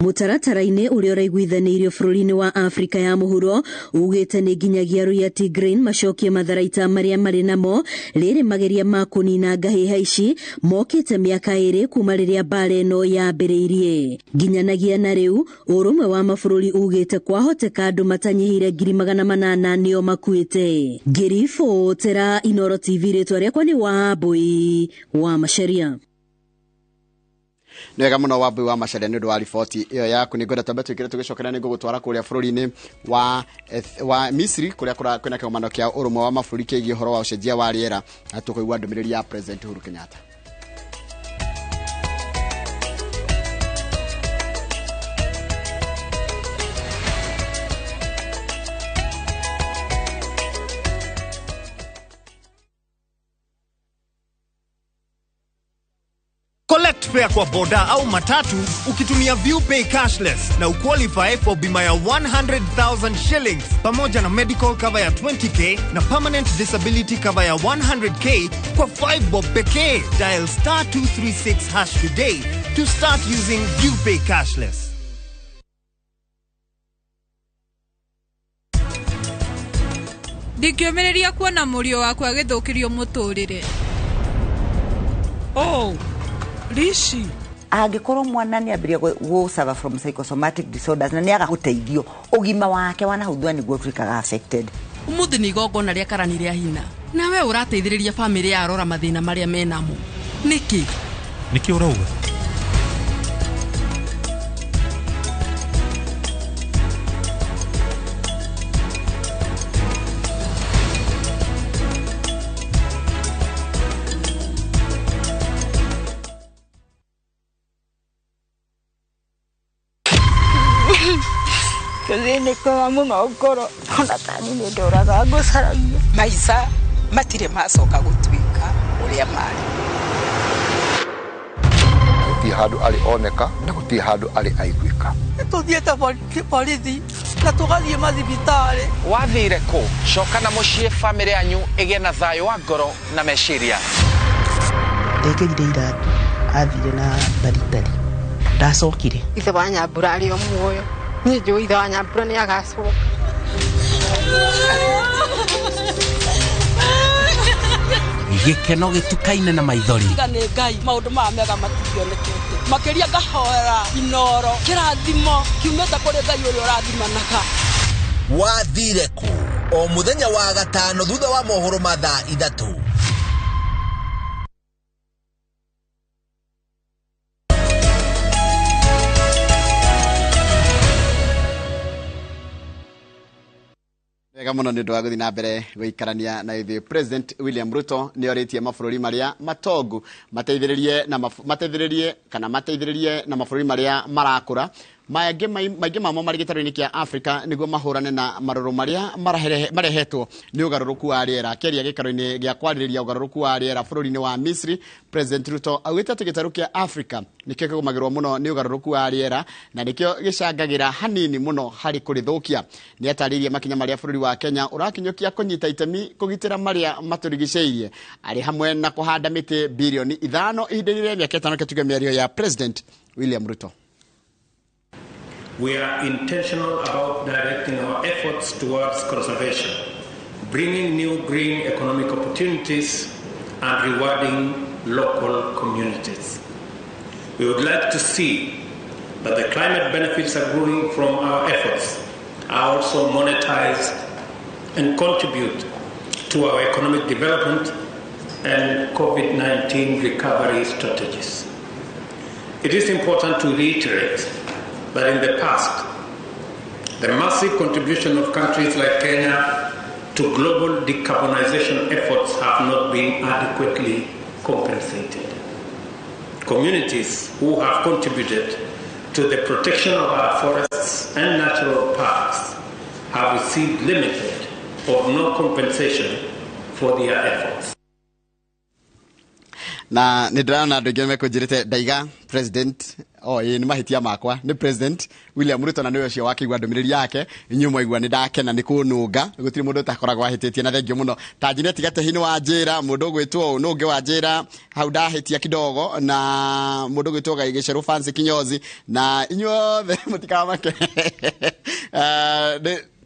Mũtaratara-inĩ ũrĩa ũraiguithanĩirio bũrũri-inĩ wa Afrika ya mũhuro ugĩte nĩ nginyagia arũi a Tigray macokie matharaita marĩa marĩ namo rĩrĩ mageria ma kũnina ngahĩha ici mokĩte mĩaka ĩrĩ kuma rĩrĩa mbara ĩno yambĩrĩirie. Nginyanagia na rĩu ũrũmwe wa mabũrũri ugĩte kwahoteka andũ matanyihĩire 800,000 nĩo makuĩte. Ngĩribotera Inoro TV, rĩtwa rĩakwa nĩ Wambui wa Macharia. Nĩ wega mũno Wambui wa Macharia nĩ ũndũ wa riboti ĩyo yaku. Nĩ ngwenda twambe twĩkĩre tũgĩcokera nĩ ngũgũtwara kũrĩa bũrũri-inĩ wa Misri kũrĩa kwĩna kĩgomano kĩa ũrũmwe wa mabũrũri kĩgiĩ ũhoro wa ũcenjia wa rĩera, na tũkũigua ndũmĩrĩri ya President Uhuru Kenyatta. Collect Collect fare kwa boda au matatu ukitumia ViewPay cashless na uqualify for bima ya 100,000 shillings pamoja na medical cover ya 20K na permanent disability cover ya 100K kwa 5 bob pekee. Dial star 236 hash today to start using ViewPay cashless. Ndingĩũmĩrĩria kuona mũriũ wakwa agĩthũkĩrio mũtũrĩre. Oh, Rishi. Angĩkorwo mwana nĩ ambĩrĩria gũ suffer from psychosomatic disorders na nĩ aga gũteithio, ũgima wake wa nahau thutha nĩguo ũtuĩkaga affected. Ũmũthĩ nĩ igongona rĩa karani rĩa hina nawe ũrateithĩrĩria bamĩrĩ ya Arora mathĩna marĩa menamo nĩkĩ? Nĩkĩ ũrauga? Tũthĩnĩkaga mũno ngoro ona tani nĩ ndoraga ngũcaragia. Maica matirĩ macoka gũtuĩka ũrĩa marĩ. Gũtirĩ handũ arĩ oneka na gũtirĩ handũ arĩ aiguĩka. Tũthiĩte borithi na tũgathiĩ mathibitarĩ. Wathire kũ? Coka na mũciĩ bamĩrĩ yanyu ĩgĩe na thayũ wa ngoro na meciria. Ndekĩrire iratũ athire na baritari ndacokire. Ithe wa Nyambura arĩ o muoyo. Niĩ njũĩ ithe wa Nyambura nĩ agacoka. Gĩkeno gĩtukaine na maithori. Tiga nĩ Ngai maũndũ maya mega matingĩonekete. Makĩria ngahoera Inoro kĩrathimo kiumĩte kũrĩ Ngai ũrĩa ũrathimanaga. Wathire kũ? O mũthenya wa gatano thutha wa mohoro ma thaa 3. Wega mũno nĩ ũndũ wa gũthiĩ na mbere gũikarania na ithuĩ. President William Ruto nĩ orĩtie mabũrũri marĩa matongu mateithĩrĩrie na mateithĩrĩrie kana mateithĩrĩrie na mabũrũri marĩa marakũra maingĩ mamo marĩ gĩtarũ-inĩ kĩa Afrika nĩguo mahũrane na marũrũ marĩa marehetwo nĩ ũgarũrũku wa rĩera. Akĩaria gĩikaro-inĩ gĩa kwarĩrĩria ũgarũrũku wa rĩera bũrũri-inĩ wa Misri, President Ruto augĩte atĩ gĩtarũ kĩa Afrika nĩkĩo kĩgũmagĩrwo mũno nĩ ũgarũrũku wa rĩera na nĩkĩo gĩcangagĩra hanini mũno harĩ kũrĩthũkia. Nĩ atarĩirie makinya marĩa bũrũri wa Kenya ũrakinyũkia kũnyita itemi kũgitĩra marĩa matũrigicĩirie arĩ hamwe na kũhanda mĩtĩ birioni 5 ihinda-inĩ rĩa mĩaka 5. Kĩtuge mĩario ya President William Ruto. We are intentional about directing our efforts towards conservation, bringing new green economic opportunities and rewarding local communities. We would like to see that the climate benefits accruing from our efforts are also monetized and contribute to our economic development and COVID-19 recovery strategies. It is important to reiterate that in the past, the massive contribution of countries like Kenya to global decarbonization efforts have not been adequately compensated. Communities who have contributed to the protection of our forests and natural parks have received limited or no compensation for their efforts. Na nĩ ndĩrona andũ aingĩ mekũnjĩrĩte ndaiga President ĩĩ nĩ mahĩtia makwa nĩ President William Ruto na nĩwe ũcio wakĩigua ndũmĩrĩri yake. Inyuĩ mwaigua nĩ ndakena nĩ kũnũnga gũtirĩ mũndũ ũtakoragwo ahĩtĩtie na thengio mũno. Ta Juliet Gatehi wa njĩra mũndũ ũgwĩtwo ũũ nũ ũngĩ wa njĩra hau ndahĩtia kidogo na mũndũ ũgwĩtwo Gĩcerũ Fancy Kinyozi na inyuothe mũtikamake.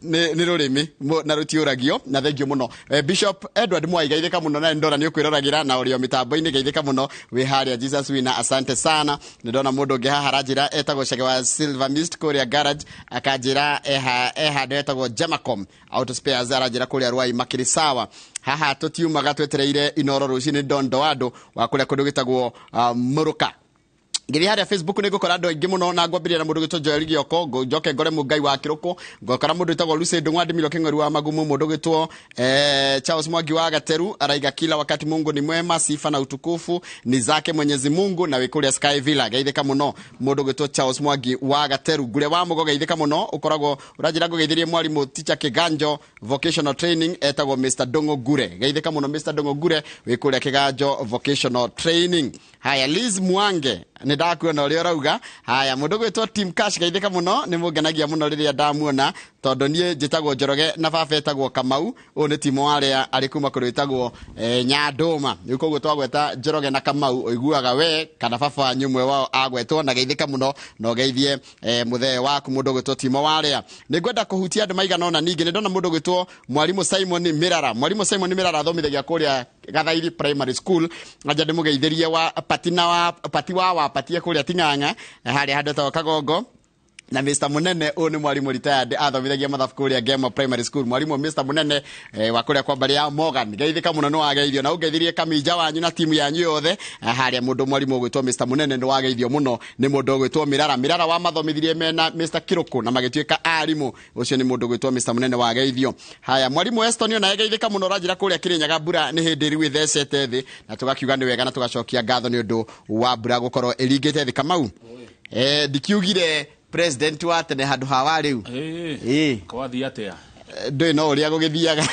Nĩ rũrĩmĩ na rũtiũragio na thengio mũno. Bishop Edward Mwai geithĩka mũno na ndona nĩ ũkwĩroragĩra na ũrĩ o mĩtambo-inĩ geithĩka mũno wĩ harĩa Jesus Winner, asante sana. Nĩ ndona mũndũ ũngĩ haha aranjĩra etagwo Chege wa Silver Mist kũrĩa garage akanjĩra e handũ etagwo Jamacom Auto Spares aranjĩra kũrĩa Ruai makĩrĩ sawa. Haha tũtiumaga twetereire Inoro rũcinĩ Don Doado wa kũrĩa kũndũ gĩtagwo Mũrũka. Ngĩthiĩ harĩa Facebook nĩ ngũkora andũ aingĩ mũno na ngwambĩrĩria na mũndũ ũgwĩtwo Joel Gĩoko, njoke ngore Mũngai wa Kĩrũkũ, ngokora mũndũ wĩtagwo Lucy Ndung'u Ndimiro Kĩng'oru wa Magumu, mũndũ ũgwĩtwo Charles Mwangi wa Gateru araiga kila wakati Mungu ni mwema, sifa na utukufu ni zake Mwenyezi Mungu, na wĩ kũrĩa Sky Villa geithĩka mũno mũndũ ũgwĩtwo Charles Mwangi wa Gateru. Ngure wa Mũgo geithĩka mũno, ũkoragwo ũranjĩra ngũgeithĩrie mwarimũ teacher Kĩganjo vocational training etagwo Mr Ndung'u Ngure, geithĩka mũno Mr Ndung'u Ngure wĩ kũrĩa Kĩganjo vocational training. Haya, Liz Mwange, nĩ ndakuona ũrĩa ũrauga. Haya, mũndũ gwĩtwo Tim Cash, geithĩka mũno, nĩ mũngenagia mũno rĩrĩa ndamuona, tondũ niĩ njĩtagwo Njoroge na baba etagwo Kamau. Ũyũ nĩ Timo warĩa arĩ kuma kũrĩ wĩtagwo Nyandũma. Rĩu koguo twagweta Njoroge na Kamau, ũiguaga we kana baba wanyu ũmwe wao agwetwo, na geithĩka mũno na ũgeithie mũthee waku mũndũ ũgwĩtwo Timo warĩa. Nĩ ngwenda kũhutia andũ maigana ũna. Ningĩ nĩ ndona mũndũ ũgwĩtwo Mwarimũ Simon Mirara. Mwarimũ Simon Mirara athomithagia kũrĩa Gathairi Primary School. Anja ndĩmũgeithĩrie wa pati na wa pati wa wapatie kũrĩa Ting'ang'a, harĩa handũ etagwo Kagongo. Na Mr Munene, ũyũ nĩ mwarimũ retired, athomithagia mathabu kũrĩa Ngemo Primary School. Mwarimũ Mr Munene wa kũrĩa kwa mbarĩ ya Morgan, geithĩka mũno, nĩ wageithio, na ũngeithirie Kaminja wanyu na timu yanyu yothe. Harĩa mũndũ mwarimũ ũgwĩtwo Mr Munene nĩ wageithio mũno nĩ mũndũ ũgwĩtwo Mirara. Mirara wa mathomithirie mena Mr Kiruku na magĩtuĩka arimũ. Ũcio nĩ mũndũ ũgwĩtwo Mr Munene wageithio. Haya, mwarimũ Eston onaye geithĩka mũno, ũranjĩra kũrĩa Kĩrĩnyaga mbura nĩ hĩndĩ rĩu ĩthecete thĩ, na tũgakiuga nĩ wega na tũgacokia ngatho nĩ ũndũ wa mbura gũkorwo ĩringĩte thĩ. Kamau, ndikiugire president wa tene handũ ha wa rĩu. Kwathiĩ atĩa? Ndũĩ no ũrĩa gũgĩthiaga.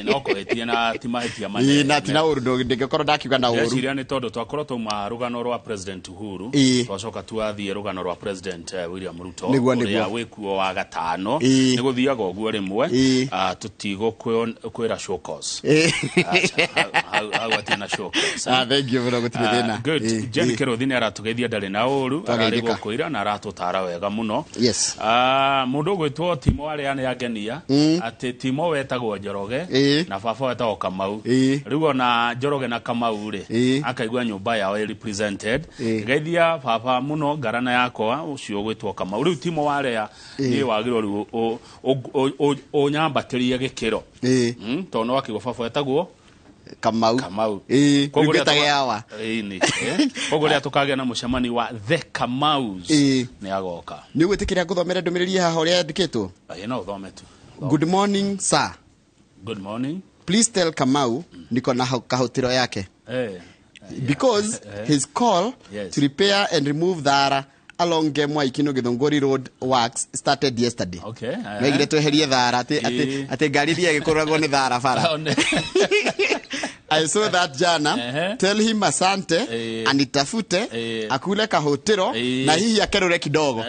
No kũhĩtia na ti mahĩtia manene. Na ti na ũru, ndingĩkorwo ndakiuga na ũru. Ndĩreciria nĩ tondũ twakorwo twauma rũgano rwa President Uhuru, twacoka twathiĩ rũgano rwa President William Ruto, ũrĩa wĩkuo wa gatano. Nĩ gũthiaga ũguo rĩmwe, tũtigũkwĩra show cause. Hau hatirĩ na show cause. Thank you mũno, gũtirĩ thĩna. Good. Jane Kĩrũthi nĩ aratũgeithia ndarĩ na ũru, ararĩ gũkũ ira na aratũtara wega mũno. Mũndũ ũgwĩtwo Timo arĩa nĩ angenia, atĩ Timo wetagwo Njoroge na baba wetagwo Kamau. Rĩu ona Njoroge na Kamau rĩ, akaigua nyũmba yao ĩ represented. Geithia baba mũno, ngarana yakwa ũcio ũgwĩtwo Kamau. Rĩu Timo warĩa niĩ wagĩrĩirwo rĩu ũnyambatĩrie gĩkĩro. Tondũ no akĩigua baba wetagwo Kamau. Kamau. Koguo rĩu yawa. Koguo rĩrĩa tũkagĩa na mũcemanio wa The Kamaus nĩ agoka. Nĩ ũgwĩtĩkĩra gũthomera ndũmĩrĩri haha ũrĩa yandĩkĩtwo? No ũthome tu. Good morning sir. Good morning. Please tell Kamau niko na kahutiro yake. Because his call to repair and remove thara along Gemwa Ikino Githunguri Road works started yesterday. Okay. Megire tweherie thara ati ngari iria ĩgĩkũragwo nĩ thara bara. I saw that jana. Tell him asante, anitafute, akule kahutiro na hihi akerure kidogo.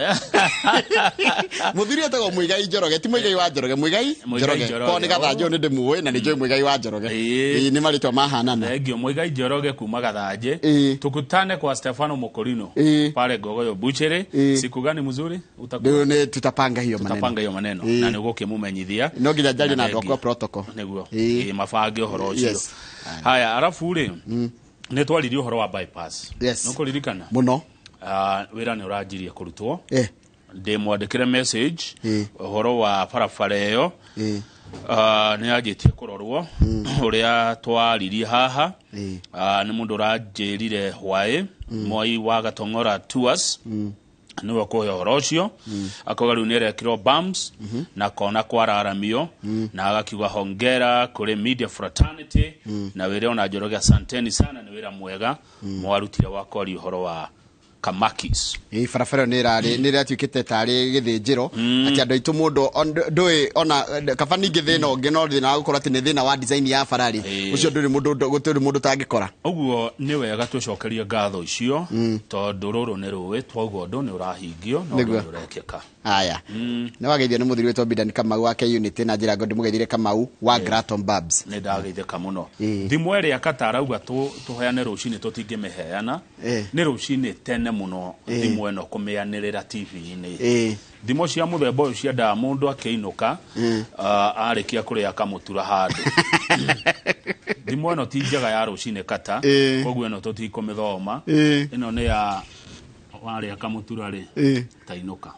Muthuri etagwo Muigai Njoroge, ti Muigai wa Njoroge, Muigai Njoroge. Ko nĩ Gathanjũ nĩ ndĩmũĩ na nĩ njũĩ Muigai wa Njoroge. Nĩ marĩtwa mahanana. Thank you Muigai Njoroge kuma Gathanjĩ. Tukutane kwa Stefano Mokorino pale Gogoyo Butchery. Siku gani mzuri? Utakuwa nĩ tutapanga hiyo maneno. Tutapanga hiyo maneno na nĩ ũgũkĩmũmenyithia. No nginya njarie na andũ akwa protocol. Nĩguo. Mabange ũhoro ũcio. Haya, arabu rĩ, nĩ twaririe ũhoro wa bypass. Yes. Nĩ ũkũririkana? Mũno. Wĩra nĩ ũranjirie kũrutwo. Ndĩmwandĩkĩre message ũhoro wa barabara ĩyo. Nĩ yanjĩtie kũrorwo ũrĩa twaririe haha. Nĩ mũndũ ũranjĩrire hwaĩ Moi wa Gatong'ora Tours nĩwe ũkũhe ũhoro ũcio. Akauga rĩu nĩ arekĩrwo bumps na kona kwararamio, na agakiuga hongera kũrĩ media fraternity na wĩra ona Njoroge, asanteni sana, nĩ wĩra mwega mwarutire wa kwaria ũhoro wa Kamakis. Barabara ĩyo nĩ ĩratuĩkĩte tarĩ gĩthĩnjĩro, atĩ andũ aitũ mũndũ ndũĩ ona kaba ningĩ thĩna ũngĩ no thĩna wa gũkorwo atĩ nĩ thĩna wa design ya barari. Ũcio ndũrĩ mũndũ, gũtirĩ mũndũ ũtangĩkora. Ũguo nĩ wega twĩcokerie ngatho icio, tondũ rũrũ nĩ rũĩ twauga ũndũ nĩ ũrahingio na ũndũ nĩ ũrekĩka. Haya. Nĩ wageithio nĩ mũthuri wĩtwo Bidan Kamau wa K Unity, na njĩra ngo ndĩmũgeithire Kamau wa Graton Babs. Nĩ ndageithĩka mũno. Thimũ ĩrĩa Kata arauga tũheane rũcinĩ tũtingĩmĩheana. Nĩ rũcinĩ tene mũno thimũ ĩno kũmĩanĩrĩra TV-inĩ. Thimũ cia mũthemba ũyũ ciendaga mũndũ akĩinũka, arĩkia kũrĩa akamũtura handũ. Thimũ ĩno ti njega ya rũcinĩ Kata, koguo ĩno tũtikũmĩthoma. Ĩno nĩ ya warĩa kamũtura rĩ, tainũka.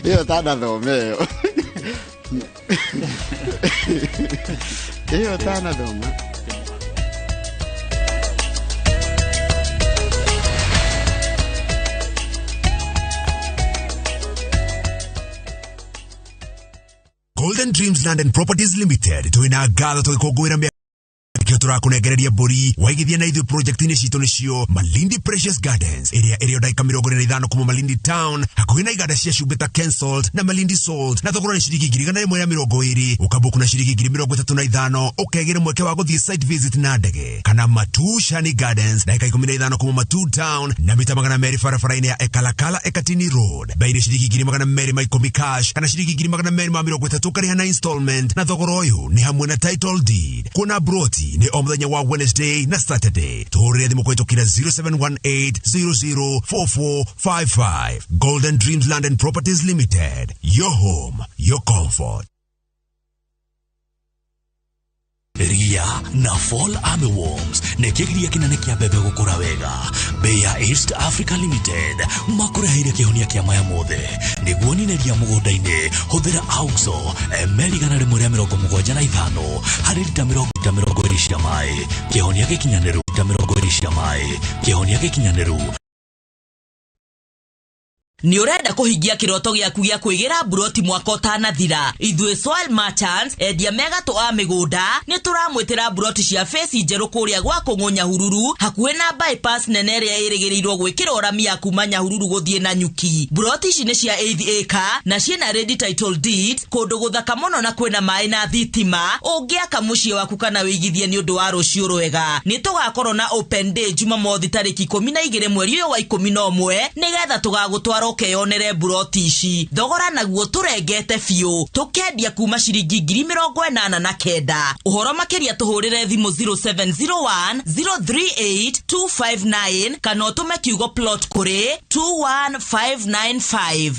Ĩyo tanathome ĩyo. Ĩyo tanathoma. Golden Dreams Land and Properties Limited twina ngatho tũgĩkũngũĩra mĩaka Tũrakũnengereria mbũri waigithia na ithuĩ project-inĩ citũ nĩcio Malindi Precious Gardens, ĩrĩa ĩrĩ o ndagĩka 45 kuma Malindi Town, hakuhĩ na iganda cia cumbĩ ta Kensalt na Malindi Salt, na thogora nĩ ciringi 120,000. Ũkabook na ciringi 35,000 ũkegĩra mweke wa gũthiĩ site visit na ndege. Kana Matu Shani Gardens, ndagĩka 15 kuma Matu Town na mita 200 barabara-inĩ ya Ekalakala Ekatini Road. Bei nĩ ciringi 210,000 cash kana ciringi 230,000 ũkarĩha na installment, na thogora ũyũ nĩ hamwe na title deed. Kuona broti nĩ o mũthenya wa Wednesday na Saturday. Tũhũrĩre thimũ kũhĩtũkĩra 0718 004455. Golden Dreams Land and Properties Limited. Your home, your comfort. Ria na Fall Armyworms nĩ kĩgiria kĩnene kĩa mbembe gũkũra wega. Bei ya East Africa Limited makũreheire kĩhonia kĩa maya mothe. Nĩguo nine ria mũgũnda-inĩ, hũthĩra Auxo ml 175 harĩ rita 20 cia maĩ. Kĩhonia gĩkinyanĩru rita 20 cia maĩ. Kĩhonia gĩkinyanĩru. Nĩ ũrenda kũhingia kĩroto gĩaku gĩa kwĩgĩra mburoti mwaka ũtanathira? Ithuĩ Soil Merchants, endia megatũ a mĩgũnda, nĩ tũramwĩtĩra mburoti cia feci njerũ kũrĩa gwa Kũng'ũ Nyahururu, hakuhĩ na bypass nene ĩrĩa ĩrĩgĩrĩirwo gwĩkĩrwo rami ya kuma Nyahururu gũthiĩ na Nyuki. Mburoti ici nĩ cia eighth acre na ciĩna ready title deeds, kũndũ gũthaka mũno na kwĩna maĩ na thitima. Ũngĩaka mũciĩ waku kana wĩigithie nĩ ũndũ wa rũciũ rwega. Nĩ tũgakorwo na open day Jumamothi tarĩki 12 mweri ũyũ wa 11 nĩgetha tũgagũtwara ũkeyonere mburoti ici. Thogora naguo tũrengete biũ, tũkendia kuma ciringi 89,000. Ũhoro makĩria tũhũrĩre thimũ 0701 038 259 kana ũtũme kiugo plot kũrĩ 21595.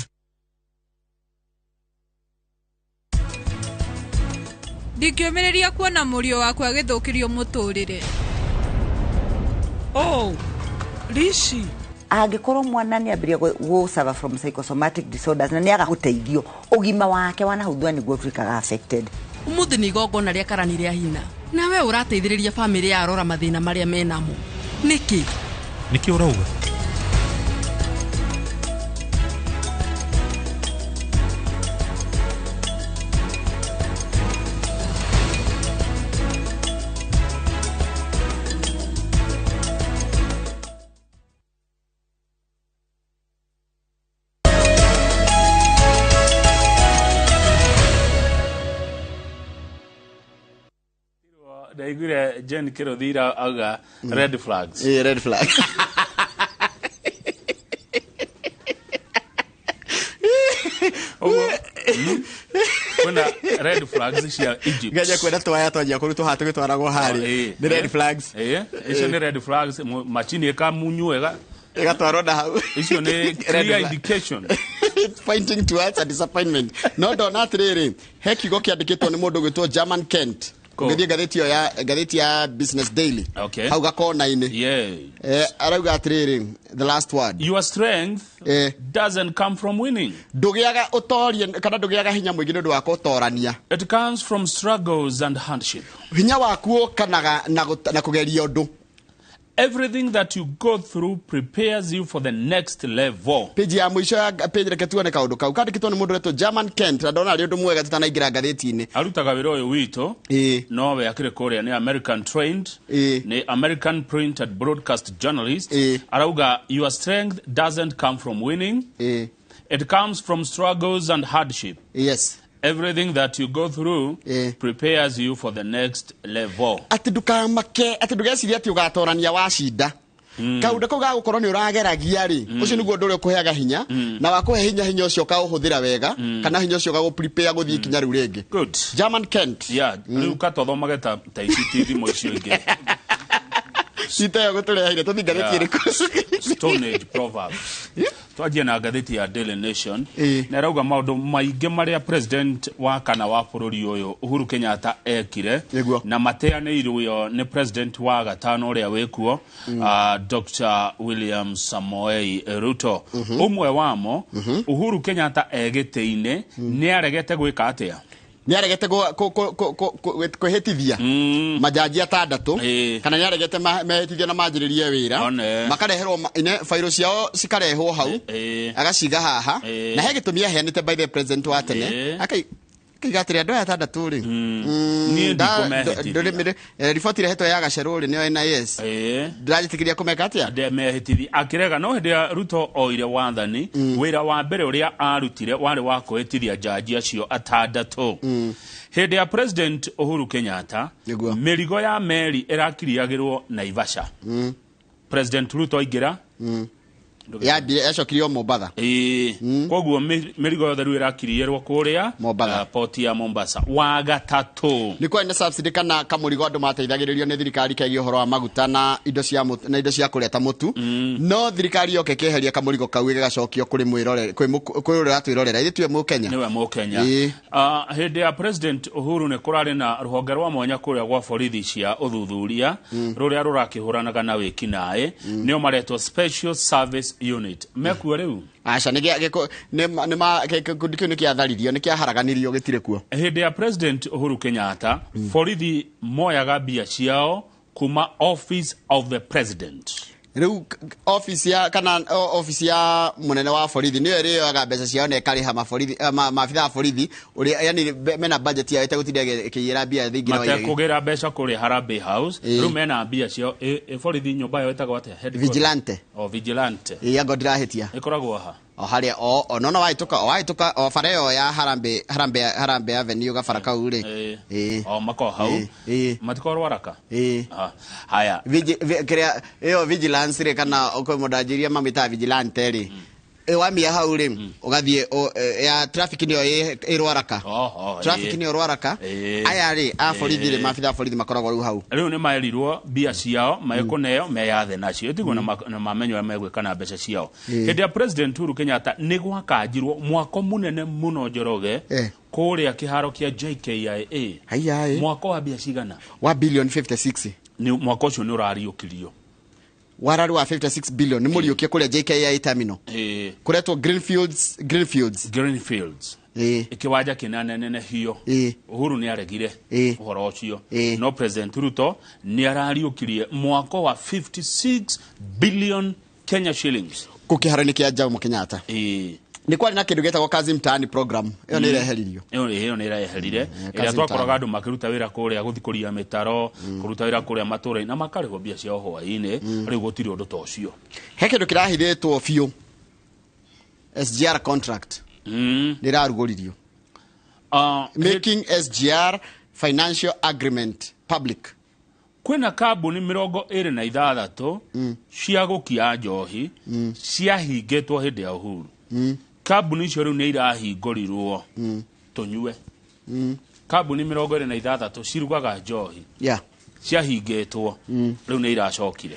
Ndingĩũmĩrĩria kuona mũriũ wakwa agĩthũkĩrio mũtũrĩre. Oh, Rishi. Angĩkorwo mwana nĩ ambĩrĩria gũ suffer from psychosomatic disorders na nĩ aga gũteithio, ũgima wake wa nahau thutha nĩguo ũtuĩkaga affected. Ũmũthĩ nĩ igongona rĩa karani rĩa hina, nawe ũrateithĩrĩria bamĩrĩ ya arora mathĩna marĩa menamo. Nĩkĩ? Nĩkĩ ũrauga? Ndaiguire Jane Kirothira auga red flags. Red flag. Kwĩna red flags cia Egypt. Ngaja kwenda twaya twanjia kũrutwo haha tũgĩtwaragwo harĩa. Nĩ red flags. Icio nĩ red flags, machini ĩkamunywo ĩga ĩgatwarwo na hau. Icio nĩ clear indication. It's pointing towards a disappointment. No ndona atĩrĩrĩ, he kiugo kĩandĩkĩtwo nĩ mũndũ ũgwĩtwo German Kent. Ũngĩthiĩ ngathĩti ĩyo ya ngathĩti ya Business Daily. Hau gakona-inĩ. Arauga atĩrĩrĩ, the last word. Your strength doesn't come from winning. Ndũgĩaga ũtorie kana ndũgĩaga hinya mũingĩ nĩ ũndũ wa gũtorania. It comes from struggles and hardship. Hinya waku ũkanaga na kũgeria ũndũ. Everything that you go through prepares you for the next level. Page ya mwisho ya page reke tuone kaundu kau kandikitwo ni mundu wetwo German Kent na ndona ari undu mwega tutanaingira ngathĩti-inĩ. Arutaga wĩra ũyũ witũ no we akĩrĩ kũrĩa nĩ American trained, nĩ American print and broadcast journalist. Arauga your strength doesn't come from winning. It comes from struggles and hardship. Yes. Everything that you go through prepares you for the next level. Ati ndukamake, ati ndugecirie ati ugatorania wacinda. Kaundu kau gagukorwo ni urageragia ri, ucio niguo undu uria ukuheaga hinya, na wakuhe hinya hinya ucio ukauhuthira wega, kana hinya ucio ugagu prepare guthii kinya riu ringi. Good. German Kent. Yeah, riu katothomage ta ici ti thimo icio ingĩ. Citeyo gutureheire tuthi ngathĩti ĩrĩkũ? Stone Age Proverbs. Twanjie na ngathĩti ya Daily Nation. Na ĩrauga maũndũ maingĩ marĩa president wa kana wa bũrũri ũyũ Uhuru Kenyatta ekire na mateanĩirwo nĩ president wa gatano ũrĩa wĩkuo, Dr. William Samoei Ruto. Ũmwe wamo, Uhuru Kenyatta egĩtĩ-inĩ nĩ aregete gwĩka atĩa? Nĩ aregete kwĩhĩtithia majaji atandatũ, kana nĩ aregete mehĩtithio na manjĩrĩrie wĩra, makareherwo bairo ciao cikarehwo hau, agaciga haha, na he gĩtũmi aheanĩte by the president wa tene. Akiuga atĩrĩ andũ aya atandatũ rĩ, Niĩ ndikũmehĩtithia. Riboti ĩrĩa ya Gacerũ rĩ, nĩyo NIS, ndĩranjĩtĩkĩria kũmeka atĩa? Ndemehĩtithia. Akĩrega. No hĩndĩ ya Ruto oire wathani, wĩra wa mbere ũrĩa arutire warĩ wa kwĩhĩtithia jaji acio atandatũ. Hĩndĩ ya President Uhuru Kenyatta, mĩrigo ya meri ĩrakiriagĩrwo Naivasha. President Ruto aingĩra, Yambire yacokirio Mombatha. Ĩĩ, koguo mĩrigo yothe rĩu ĩrakirierwo kũrĩa Mombatha. Port ya Mombasa. Wa gatatũ, nĩ kwarĩ na subsidy kana kamũrigo andũ mateithagĩrĩrio nĩ thirikari kegiĩ ũhoro wa maguta na indo cia mũtu, na indo cia kũrĩa ta mũtu. No thirikari yoka ĩkĩeheria kamũrigo kau, ĩgagacokio kũrĩ mwĩrore, kwĩ ũrĩa ũratwĩrorera, ithuĩ tiwe Mũkenya. Nĩwe Mũkenya. Hĩndĩ ya President Uhuru nĩ kũrarĩ na rũhonge rwa mwanya kũrĩa gwa borithi cia ũthuthuria rũrĩa rũrakĩhũranaga na wĩkinaĩ, nĩo maretwo Special Service Unit. Mekuo rĩu? Aca, nĩ nĩ ma gĩkundi kĩu nĩ kĩatharirio, nĩ kĩaharaganirio, gĩtirĩ kuo. Hĩndĩ ya President Uhuru Kenyatta, borithi moyaga mbia ciao kuma Office of the President. Rĩu office ya kana office ya mũnene wa borithi nĩyo ĩrĩoyaga mbeca ciao na ĩkarĩha maborithi, maabitha a borithi ũrĩa, yani mena budget yao ĩtegũtinda ĩkĩiyĩra mbia thingira wa iregi. Matekũgĩra mbeca kũrĩa Harambee House. Rĩu mena mbia ciao. Borithi nyũmba yao ĩtagwo atĩa? Headquarters? Vigilante. O Vigilante. Ĩ, anga ndĩrahĩtia. Ĩkoragwo ha? O harĩa o no no wahĩtũka, o wahĩtũka o bara ĩyo ya Harambee Avenue gabara kau rĩ. Ĩ. O mako hau. Ĩ. Matikorwo Rwaraka. Ĩ. Ah, haya. Kĩrĩa ĩyo vigilance rĩ, kana kwĩ mũndũ anjĩria mamĩtaga vigilante rĩ. Wamia hau rĩ, ũgathiĩ ya traffic nĩyo ĩ Rwaraka. Traffic nĩyo Rwaraka. Aya rĩ, a borithi rĩ, maabitha a borithi makoragwo rĩu hau. Rĩu nĩ maerirwo mbia ciao mekũneo meyathe nacio, ĩtiguo na mamenye ũrĩa megwĩka na mbeca ciao. Hĩndĩ ya President Uhuru Kenyatta nĩ gwakanjirwo mwako mũnene mũno, Njoroge, kũrĩa kĩharo kĩa JKIA. Haiya, ĩ. Mwako wa mbia cigana? Wa billion 56. Nĩ mwako ũcio nĩ ũrariũkirio. Wararĩ wa 56 billion, nĩ mũriũkie kũrĩa JKIA terminal. Kũretwo Greenfields, Greenfields. Greenfields. Kĩwanja kĩnanenehio. Uhuru nĩ aregire ũhoro ũcio. No President Ruto nĩ arariũkirie mwako wa 56 billion Kenya shillings. Kũ kĩharo-inĩ kĩa Jomo Kenyatta. Nĩ kwarĩ na kĩndũ gĩtagwo Kazi Mtaani program, ĩyo nĩ ĩreheririo. Ĩyo nĩ ĩreherire. Kazi Ĩrĩa twakoraga Mtaani. Andũ makĩruta wĩra kũrĩa gũthikũria mĩtaro, kũruta wĩra kũrĩa matũũra-inĩ na makarĩhwo mbia ciao hwaĩ-inĩ. Rĩu gũtirĩ ũndũ ta ũcio. He kĩndũ kĩrahithĩtwo biũ, SGR contract nĩ ĩrarugũririo. Making SGR financial agreement public. Kwĩna kambuni 26 cia gũkia njohi ciahingĩtwo hĩndĩ ya Uhuru. Kambuni icio rĩu nĩ irahingũrirwo tũnyue. Kambuni 26 cirugaga njohi ciahingĩtwo, rĩu nĩ iracokire.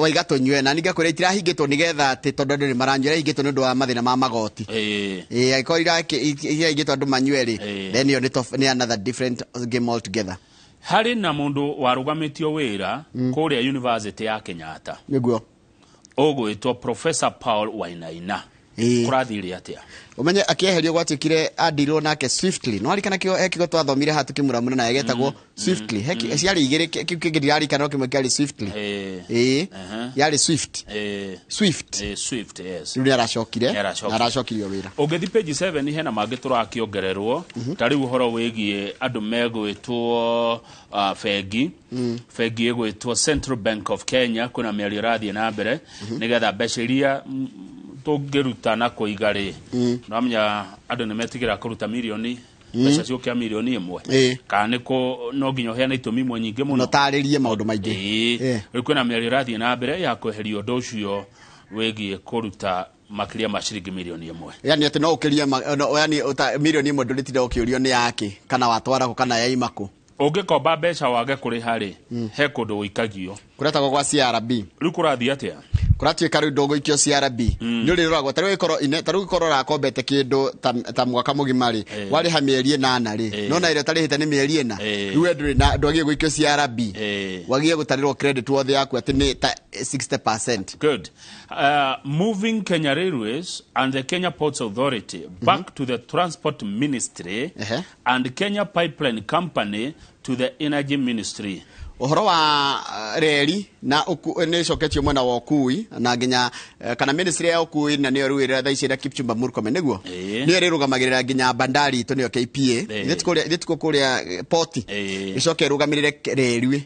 Waiga tũnyue, na ningĩ kwĩra itirahingĩtwo nĩgetha atĩ tondũ andũ nĩ maranyua, irahingĩtwo nĩ ũndũ wa mathĩna ma magoti. Ĩ, angĩkorwo irahingĩtwo andũ manyue rĩ, then ĩyo nĩ another different game altogether. Harĩ na mũndũ warũgamĩtio wĩra kũrĩa University ya Kenyatta ũgwĩtwo Professor Paul Wainaina. Kũrathire atĩa? Ũmenye akĩeherio gwatuĩkire andirwo nake swiftly. No arikana kĩo, he kiugo twathomire haha tũkĩmũramũra naye getagwo swiftly. He ciarĩ igĩrĩ, kĩu kĩngĩ ndirarikana, no kĩmwe kĩarĩ swiftly. Ĩ, yarĩ swift. Swift. Swift, yes. Rĩu nĩ aracokire Nĩ aracokire. na aracokirio wĩra. Ũngĩthi page 7 hena mangĩ tũrakĩongererwo, ta rĩu ũhoro wĩgiĩ andũ megwĩtwo bengi ĩgwĩtwo Central Bank of Kenya. Kwĩna mĩario ĩrathiĩ na mbere nĩgetha mbeca iria tũngĩruta na kũiga rĩ, nĩwamenya andũ nĩ metigĩra kũruta mirioni, mbeca ciũkia mirioni 1, kana nĩ kũ no nginya ũheane itũmi imwe nyingĩ mũno. No tarĩrie maũndũ maingĩ. Rĩu kwĩna mĩario ĩrathiĩ na mbere ya kweheria ũndũ ũcio wĩgiĩ kũruta makĩria ma ciringi mirioni 1. Yani atĩ no ũkĩrie no, yani mirioni 1 ndũrĩtinda ũkĩũrio nĩ yake, kana watwara kũ, kana yaima kũ. Ũngĩkomba mbeca wage kũrĩha rĩ, he kũndũ ũikagio. Kũretagwo gwa CRB. Rĩu kũrathiĩ atĩa? Kũratuĩka rĩu ndũgũikio CRB, nĩ ũrĩroragwo. Ta rĩu ĩkorwo ta rĩu ĩkorwo ũrakombete kĩndũ ta mwaka mũgima rĩ, warĩha mĩeri 8 rĩ, no na ĩrĩa ũtarĩhĩte nĩ mĩeri 4. Rĩu we ndũrĩ na ndwagĩrĩire gũikio CRB, wagĩrĩire gũtarĩrwo credit wothe yaku atĩ nĩ ta 60%. Good. Moving Kenya Railways and the Kenya Ports Authority back to the Transport Ministry and Kenya Pipeline Company to the Energy Ministry. Ũhoro wa reri na nĩ ĩcoketio mwena wa ũkui na nginya kana ministry ya ũkui na nĩyo rĩu ĩrĩa thaa ici ĩrĩa Kipchumba Murkomen nĩguo nĩyo ĩrĩrũgamagĩrĩra nginya bandari itũ nĩyo KPA. Ithuĩ tikuo kũrĩa poti ĩcoke ĩrũgamĩrĩre reri.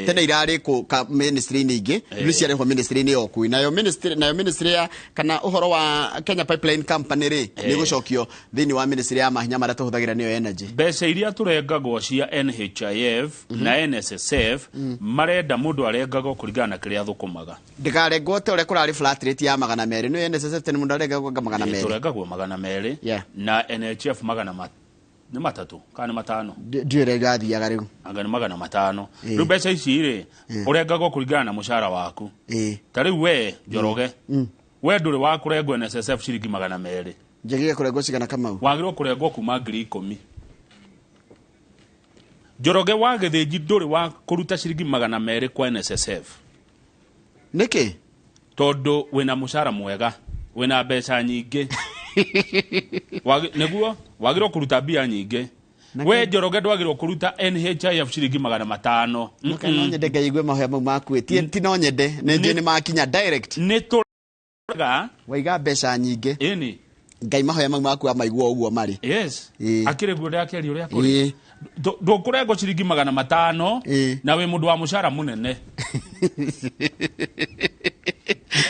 Tene irarĩ kũ ka ministry-inĩ ingĩ, rĩu ciarehwo ministry-inĩ ya ũkui. Nayo ministry ya kana ũhoro wa Kenya Pipeline Company rĩ nĩ gũcokio thĩinĩ wa ministry ya mahinya marĩa tũhũthagĩra nĩyo energy. Mbeca iria tũrengagwo cia NHIF na NSSF marenda mũndũ arengagwo kũringana na kĩrĩa athũkũmaga. Ndĩkarengwo ta ũrĩa kũrarĩ flat rate ya 200. Nĩ NSSF tene mũndũ arengagwo 200. Tũrengagwo 200 na NHIF 300 kana 5. Ndiũĩ ũrĩa irathiaga rĩu. Anga nĩ 500. Rĩu mbeca ici rĩ ũrengagwo kũringana na mũcara waku. Ta rĩu we Njoroge, we ndũrĩ wa kũrengwo NSSF ciringi 200. Njagĩrĩire kũrengwo cigana Kamau? Wagĩrĩirwo kũrengwo kuma 10,000. Njoroge wa Gĩthĩnji ndũrĩ wa kũruta ciringi 200 kwa NSSF. Nĩkĩ? Tondũ wĩna mũcara mwega, wĩna mbeca nyingĩ. Nĩguo wagĩrĩirwo kũruta mbia nyingĩ. We Njoroge ndwagĩrĩirwo kũruta NHIF ciringi 500. No nyende ngaigue mahoya mau maku. Ti no nyende, nĩ njũĩ nĩ makinya direct. Nĩ tũrega. Waiga mbeca nyingĩ. Ĩni. Ngai mahoya mau maku amaigua ũguo marĩ. Yes. Akĩrĩ guo ndakĩaria ũrĩa kũrĩ. Ndũkũrengwo ciringi 500 na wĩ mũndũ wa mũcara mũnene.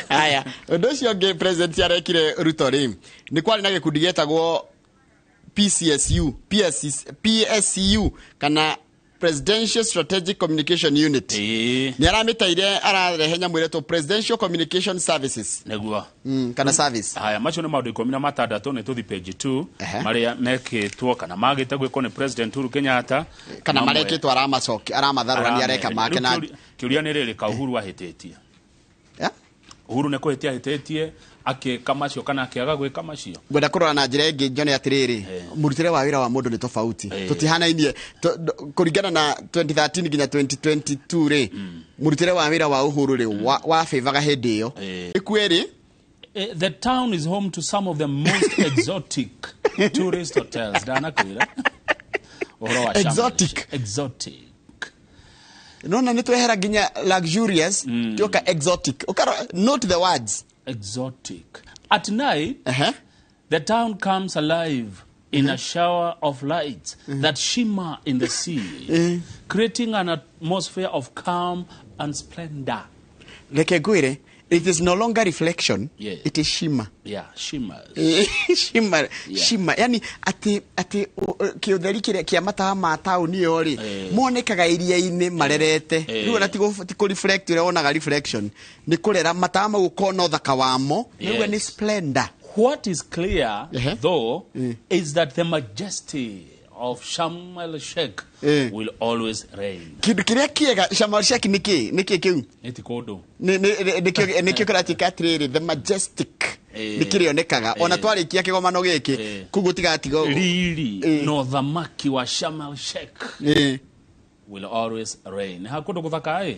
Aya, ũndũ ũcio ũngĩ president arekire Ruto rĩ, nĩ kwarĩ na gĩkundi gĩetagwo PCSU, PSCU kana Presidential Strategic Communication Unit. Nĩ aramĩteire ararehe nyamũ ĩretwo Presidential Communication Services. Nĩguo. Kana service. Haya, macio nĩ maũndũ 16 nĩ tũthi page 2 marĩa mekĩtwo kana magĩte gwĩkwo nĩ President Uhuru Kenyatta kana marekĩtwo aramacokia aramatharũrania areka make na kĩũria nĩ rĩrĩ ka Uhuru ahĩtĩtie. Uhuru nĩ kũhĩtia ahĩtĩtie akĩka macio kana akĩaga gwĩka macio. Ngwenda kũrora na njĩra ĩngĩ njone atĩrĩrĩ, mũrutĩre wa wĩra wa mũndũ nĩ tofauti. Tũtihanainie kũringana na 2013 nginya 2022 rĩ, mũrutĩre wa wĩra wa Uhuru rĩ wa favoraga hĩndĩ ĩyo. Ĩkuerĩ. The town is home to some of the most exotic tourist hotels. Ndanakwĩra. Ũhoro wa exotic. Exotic. Nona nĩ twehera nginya luxurious tioka exotic. Ukaro note the words. Exotic. At night, the town comes alive in a shower of lights that shimmer in the sea, creating an atmosphere of calm and splendor. Reke ngwĩre, it is no longer reflection, it is shimmer. Yeah, shimmers. Shimmer, shimmer. Yani ati kĩũtheri kĩrĩa kĩa matawa ma taũni ĩyo rĩ, monekaga iria-inĩ marerete. Rĩu ona ti kũ reflect ũrĩa wonaga reflection, nĩ kũrera matawa mau ũkona ũthaka wamo, rĩu nĩ splendor. What is clear though is that the majesty of Sharm el Sheikh will always reign. Kĩndũ kĩrĩa kĩega Sharm el Sheikh nĩ kĩ? Nĩ kĩ kĩu? Nĩ ti kũndũ. Nĩkĩo kĩratuĩka atĩrĩrĩ, the majestic nĩ kĩrĩonekaga ona twarĩkia kĩgomano gĩkĩ kũu gũtigatiga riri no thamaki wa Sharm el Sheikh will always reign. Ha kũndũ gũthaka ĩ.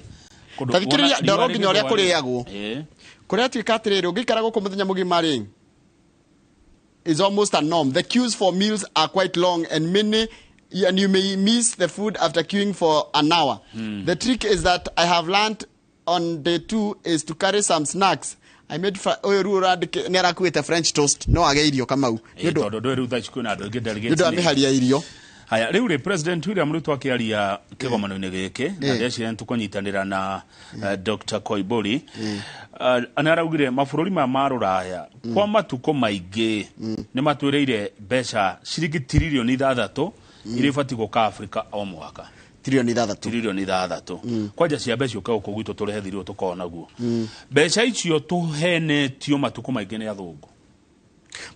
Ta thikĩrĩria ndoro nginya ũrĩa kũrĩagwo. Kũrĩa tuĩka atĩrĩrĩ, ũngĩikara gũkũ mũthenya mũgima rĩ, is almost a norm. The queues for meals are quite long and many, and you may miss the food after queuing for an hour. The trick is that I have learned on day 2 is to carry some snacks. I made oyo rĩu nĩ arakuĩte French toast no age irio Kamau. Tondũ ndũĩ rĩu thaa ici kwĩna andũ aingĩ delegates. Nĩ ũndũ wa mĩhari ya irio. Haya, rĩu rĩ President William Ruto akĩaria kĩgomano-inĩ gĩkĩ na ndeciria nĩ tũkũnyitanĩra na Dr. Koimburi. Nĩ araugire mabũrũri maya ma rũraya kwa matukũ maingĩ nĩ matwĩrĩire mbeca ciringi tiririoni 6 iria ibatiĩ gũka Afrika o mwaka. Tiririoni 6. Tiririoni 6. Kwanja cia mbeca ciũke gũkũ gwitũ tũrehe thirĩ ũyũ tũkorwo naguo. Mbeca icio tũhenetio matukũ maingĩ nĩ athũngũ.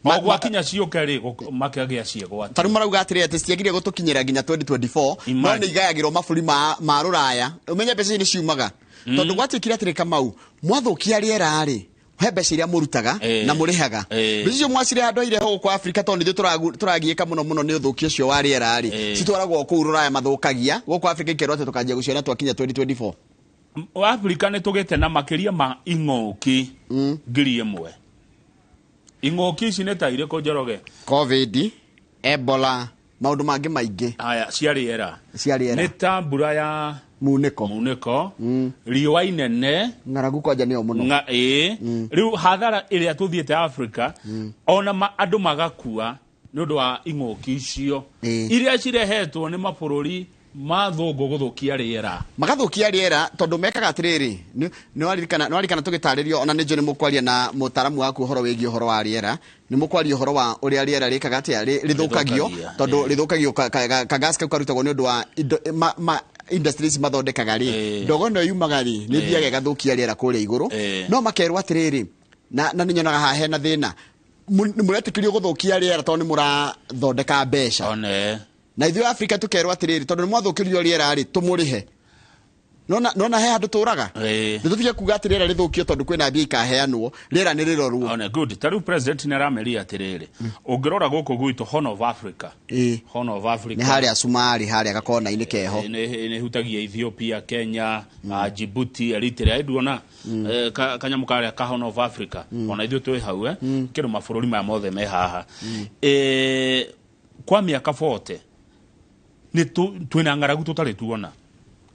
Gwakinya ciũke rĩ, makĩagĩa ciĩgwatio. Ta rĩu marauga atĩrĩ atĩ citiagire gũtũkinyĩra nginya 2024, no nĩ igayagĩrwo mabũrũri ma rũraya. Ũmenye mbeca ici nĩ ciumaga. Tondũ gwatuĩkire atĩrĩ Kamau, mwathũkia rĩera rĩ, he mbeca iria mũrutaga na mũrĩhaga. Mbeca icio mwacireha andũ aire gũkũ Afrika tondũ nithuĩ tũragiĩka mũno mũno nĩ ũthũkia ũcio wa rĩera rĩ. Citwaragwo kũu rũraya mathũkagia, gũkũ Afrika ikerwo atĩ tũkanjia gũciona twakinya 2024. Afrika nĩ tũgĩte na makĩria ma ing'ũki 1000. Ing'ũki ici nĩ ta irĩkũ Njoroge? Covid, Ebola, maũndũ mangĩ maingĩ. Haya, cia rĩera. Cia rĩera. Nĩ ta mbura ya Munĩko. Munĩko, riũa inene, ng'aragu kwanja nĩyo mũno. Ĩĩ. Rĩu hathara ĩrĩa tũthiĩte Africa, ona andũ magakua nĩ ũndũ wa ing'ũki icio iria cirehetwo nĩ mabũrũri mathũngũ gũthũkia rĩera. Magathũkia rĩera tondũ mekaga atĩrĩrĩ, nĩwaririkana tũgĩtarĩrio, ona nĩ njũĩ nĩ mũkwaria na mũtaaramu waku ũhoro wĩgiĩ ũhoro wa rĩera, nĩ mũkwaria ũhoro wa ũrĩa rĩera rĩkaga atĩa, rĩthũkagio, tondũ rĩthũkagio ka gas kau karutagwo nĩ ũndũ wa indo, ma industries mathondekaga rĩ, ndogo ĩno yumaga rĩ, nĩ ĩthiaga ĩgathũkia rĩera kũrĩa igũrũ. No makerwo atĩrĩrĩ, na nĩ nyonaga haha hena thĩna, mũretĩkĩrio gũthũkia rĩera tondũ nĩ mũrathondeka mbeca. Na ithuĩ Afrika tũkerwo atĩrĩrĩ, tondũ nĩ mwathũkĩrio rĩera rĩ, tũmũrĩhe. Nona he handũ tũraga? Nĩ tũtige kuga atĩ rĩera rĩthũkio tondũ kwĩna mbia ikaheanwo, rĩera nĩ rĩrorwo. One, good. Ta rĩu president nĩ arameria atĩrĩrĩ, ũngĩrora gũkũ gwitũ Horn of Africa. Horn of Africa. Nĩ harĩa Somali, harĩa gakona-inĩ keho. Nĩ hutagia Ethiopia, Kenya, Djibouti, Eritrea, nduona kanyamũ karĩa ka Horn of Africa. Ona ithuĩ twĩ hau, kĩndũ mabũrũri maya mothe me haha. Kwa mĩaka 40 nĩ twĩna ng'aragu tũtarĩ tuona.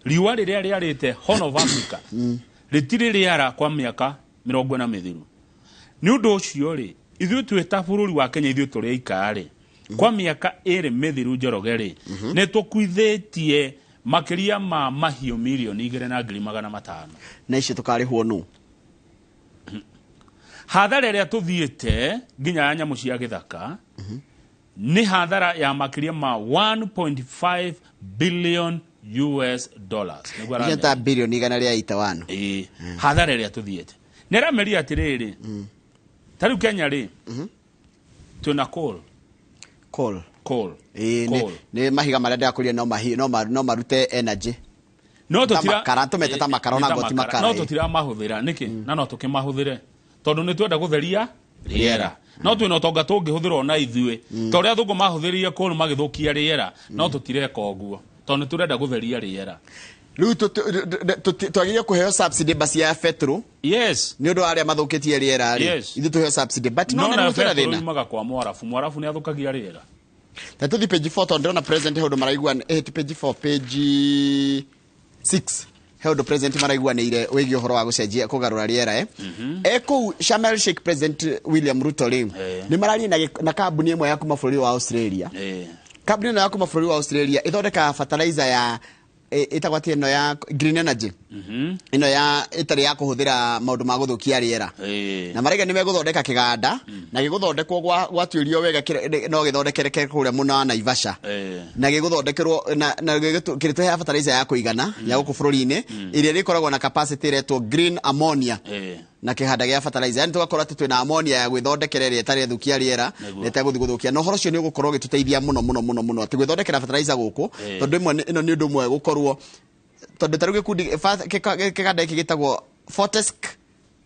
Riũa rĩrĩa rĩarĩte Horn of Africa rĩtirĩ rĩara kwa mĩaka 40 mĩthiru. Nĩ ũndũ ũcio rĩ, ithuĩ twĩ ta bũrũri wa Kenya, ithuĩ tũrĩ aika rĩ, kwa mĩaka 2 mĩthiru Njoroge rĩ, nĩ tũkuithĩtie makĩria ma mahiũ 2,500,000. Na icio tũkarĩhwo nũ? Hathara ĩrĩa tũthiĩte nginya ya nyamũ cia gĩthaka nĩ hathara ya makĩria ma 1.5 billion US dollars. Nĩguo Icio ta bilioni igana rĩa itawano. Ĩĩ, hathara ĩrĩa tũthiĩte. Nĩ arameria atĩrĩrĩ, ta rĩu Kenya rĩ, twĩna coal. Coal. Coal. Ĩĩ, Coal. nĩ mahiga marĩa ndĩrakũria no marute energy. No Ta tũtira makara, tũmete ta makara, ona Nĩ ta ngoti makara. makara, No ĩĩ. tũtiramahũthĩra nĩkĩ? Na no tũkĩmahũthĩre tondũ nĩ twenda gũtheria rĩera. No twĩna ũtonga tũngĩhũthĩra ona ithuĩ. Ta ũrĩa athũngũ mahũthĩrire coal magĩthũkia rĩera, no tũtireka ũguo tondũ nĩ tũrenda gũtheria rĩera. Rĩu twagĩrĩire kũheo subsidy basi ya petrol. Yes. Nĩ ũndũ wa arĩa mathũkĩtie rĩera rĩ. Yes. Ithuĩ tũheo subsidy, but No no na nĩ twĩna petrol thĩna. yumaga kwa Mwarabu. Mwarabu nĩ athũkagia rĩera. Ta tũthiĩ page 4 tondũ ndĩrona president he ũndũ maraigua, ti page 4, page 6. He ũndũ president maraiguanĩire wĩgiĩ ũhoro wa gũcenjia kũgarũra rĩera, Kũu Sharm el Sheikh President William Ruto rĩ, nĩ mararia na kambuni ĩmwe ya kuma bũrũri wa Australia. Kambuni ĩno ya kuma bũrũri wa Australia ĩthondekaga fertilizer ya ĩtagwo atĩ ĩno ya green energy. Ĩno ya ĩtarĩ ya kũhũthĩra maũndũ ma gũthũkia rĩera. Na maraiga nĩ megũthondeka kĩganda, na gĩgũthondekwo gwatuĩrio wega no gĩthondekereke kũrĩa mũno wa Naivasha. Na gĩgũthondekerwo, na kĩrĩtũheaga fertilizer ya kũigana, ya gũkũ bũrũri-inĩ, ĩrĩa ĩrĩkoragwo na capacity ĩretwo green ammonia. Na kĩganda gĩa fertilizer. Yani tũgakorwo atĩ twĩna ammonia ya gwĩthondekera ĩrĩa ĩtarĩ ĩthũkia rĩera, na ĩtegũthiĩ gũthũkia. Na ũhoro ũcio nĩ ũgũkorwo ũgĩtũteithia mũno, mũno, mũno, mũno, atĩ gwĩthondekera fertilizer gũkũ, tondũ ĩno nĩ ũndũ ũmwe gũkorwo, tondũ ta rĩu gĩkundi, kĩganda gĩkĩ gĩtagwo Fortescue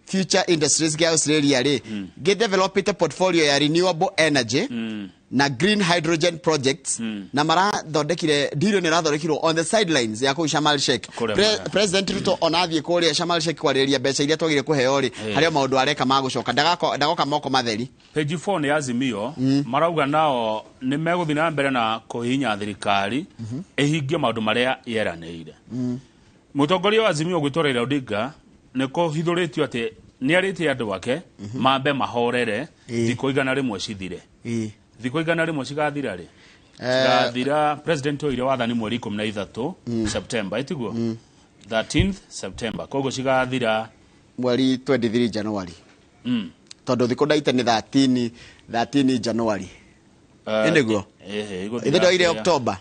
Future Industries gĩa Australia rĩ, gĩdevelopĩte portfolio ya renewable energy na green hydrogen projects, na marathondekire deal ĩno ĩrathondekirwo on the sidelines ya kũu Sharm el Sheikh. Kũrĩa mara. President Ruto ona athiĩ kũrĩa Sharm el Sheikh kwarĩrĩria mbeca iria twagĩrĩire kũheo rĩ, harĩ o maũndũ areka ma gũcoka, ndagoka moko matheri. Page 4 nĩ Azimio, marauga nao nĩ megũthiĩ na mbere na kũhihinya thirikari ĩhingie maũndũ marĩa yeranĩire. Mũtongoria wa Azimio gwĩtwo Raila Odinga nĩ kũhithũrĩtio atĩ nĩ arĩtie andũ ake mambe mahorere thikũ 100 cithire. Thikũ 100 cigathira rĩ? Cigathira president oire wathani mweri ikũmi na ithatũ September, ĩtiguo? 13th September. Koguo cigathira Mweri 23 January. Tondũ thikũ ndaite nĩ 13 January. Ĩnĩguo? Igũthira Ithe ndoire atĩa? October.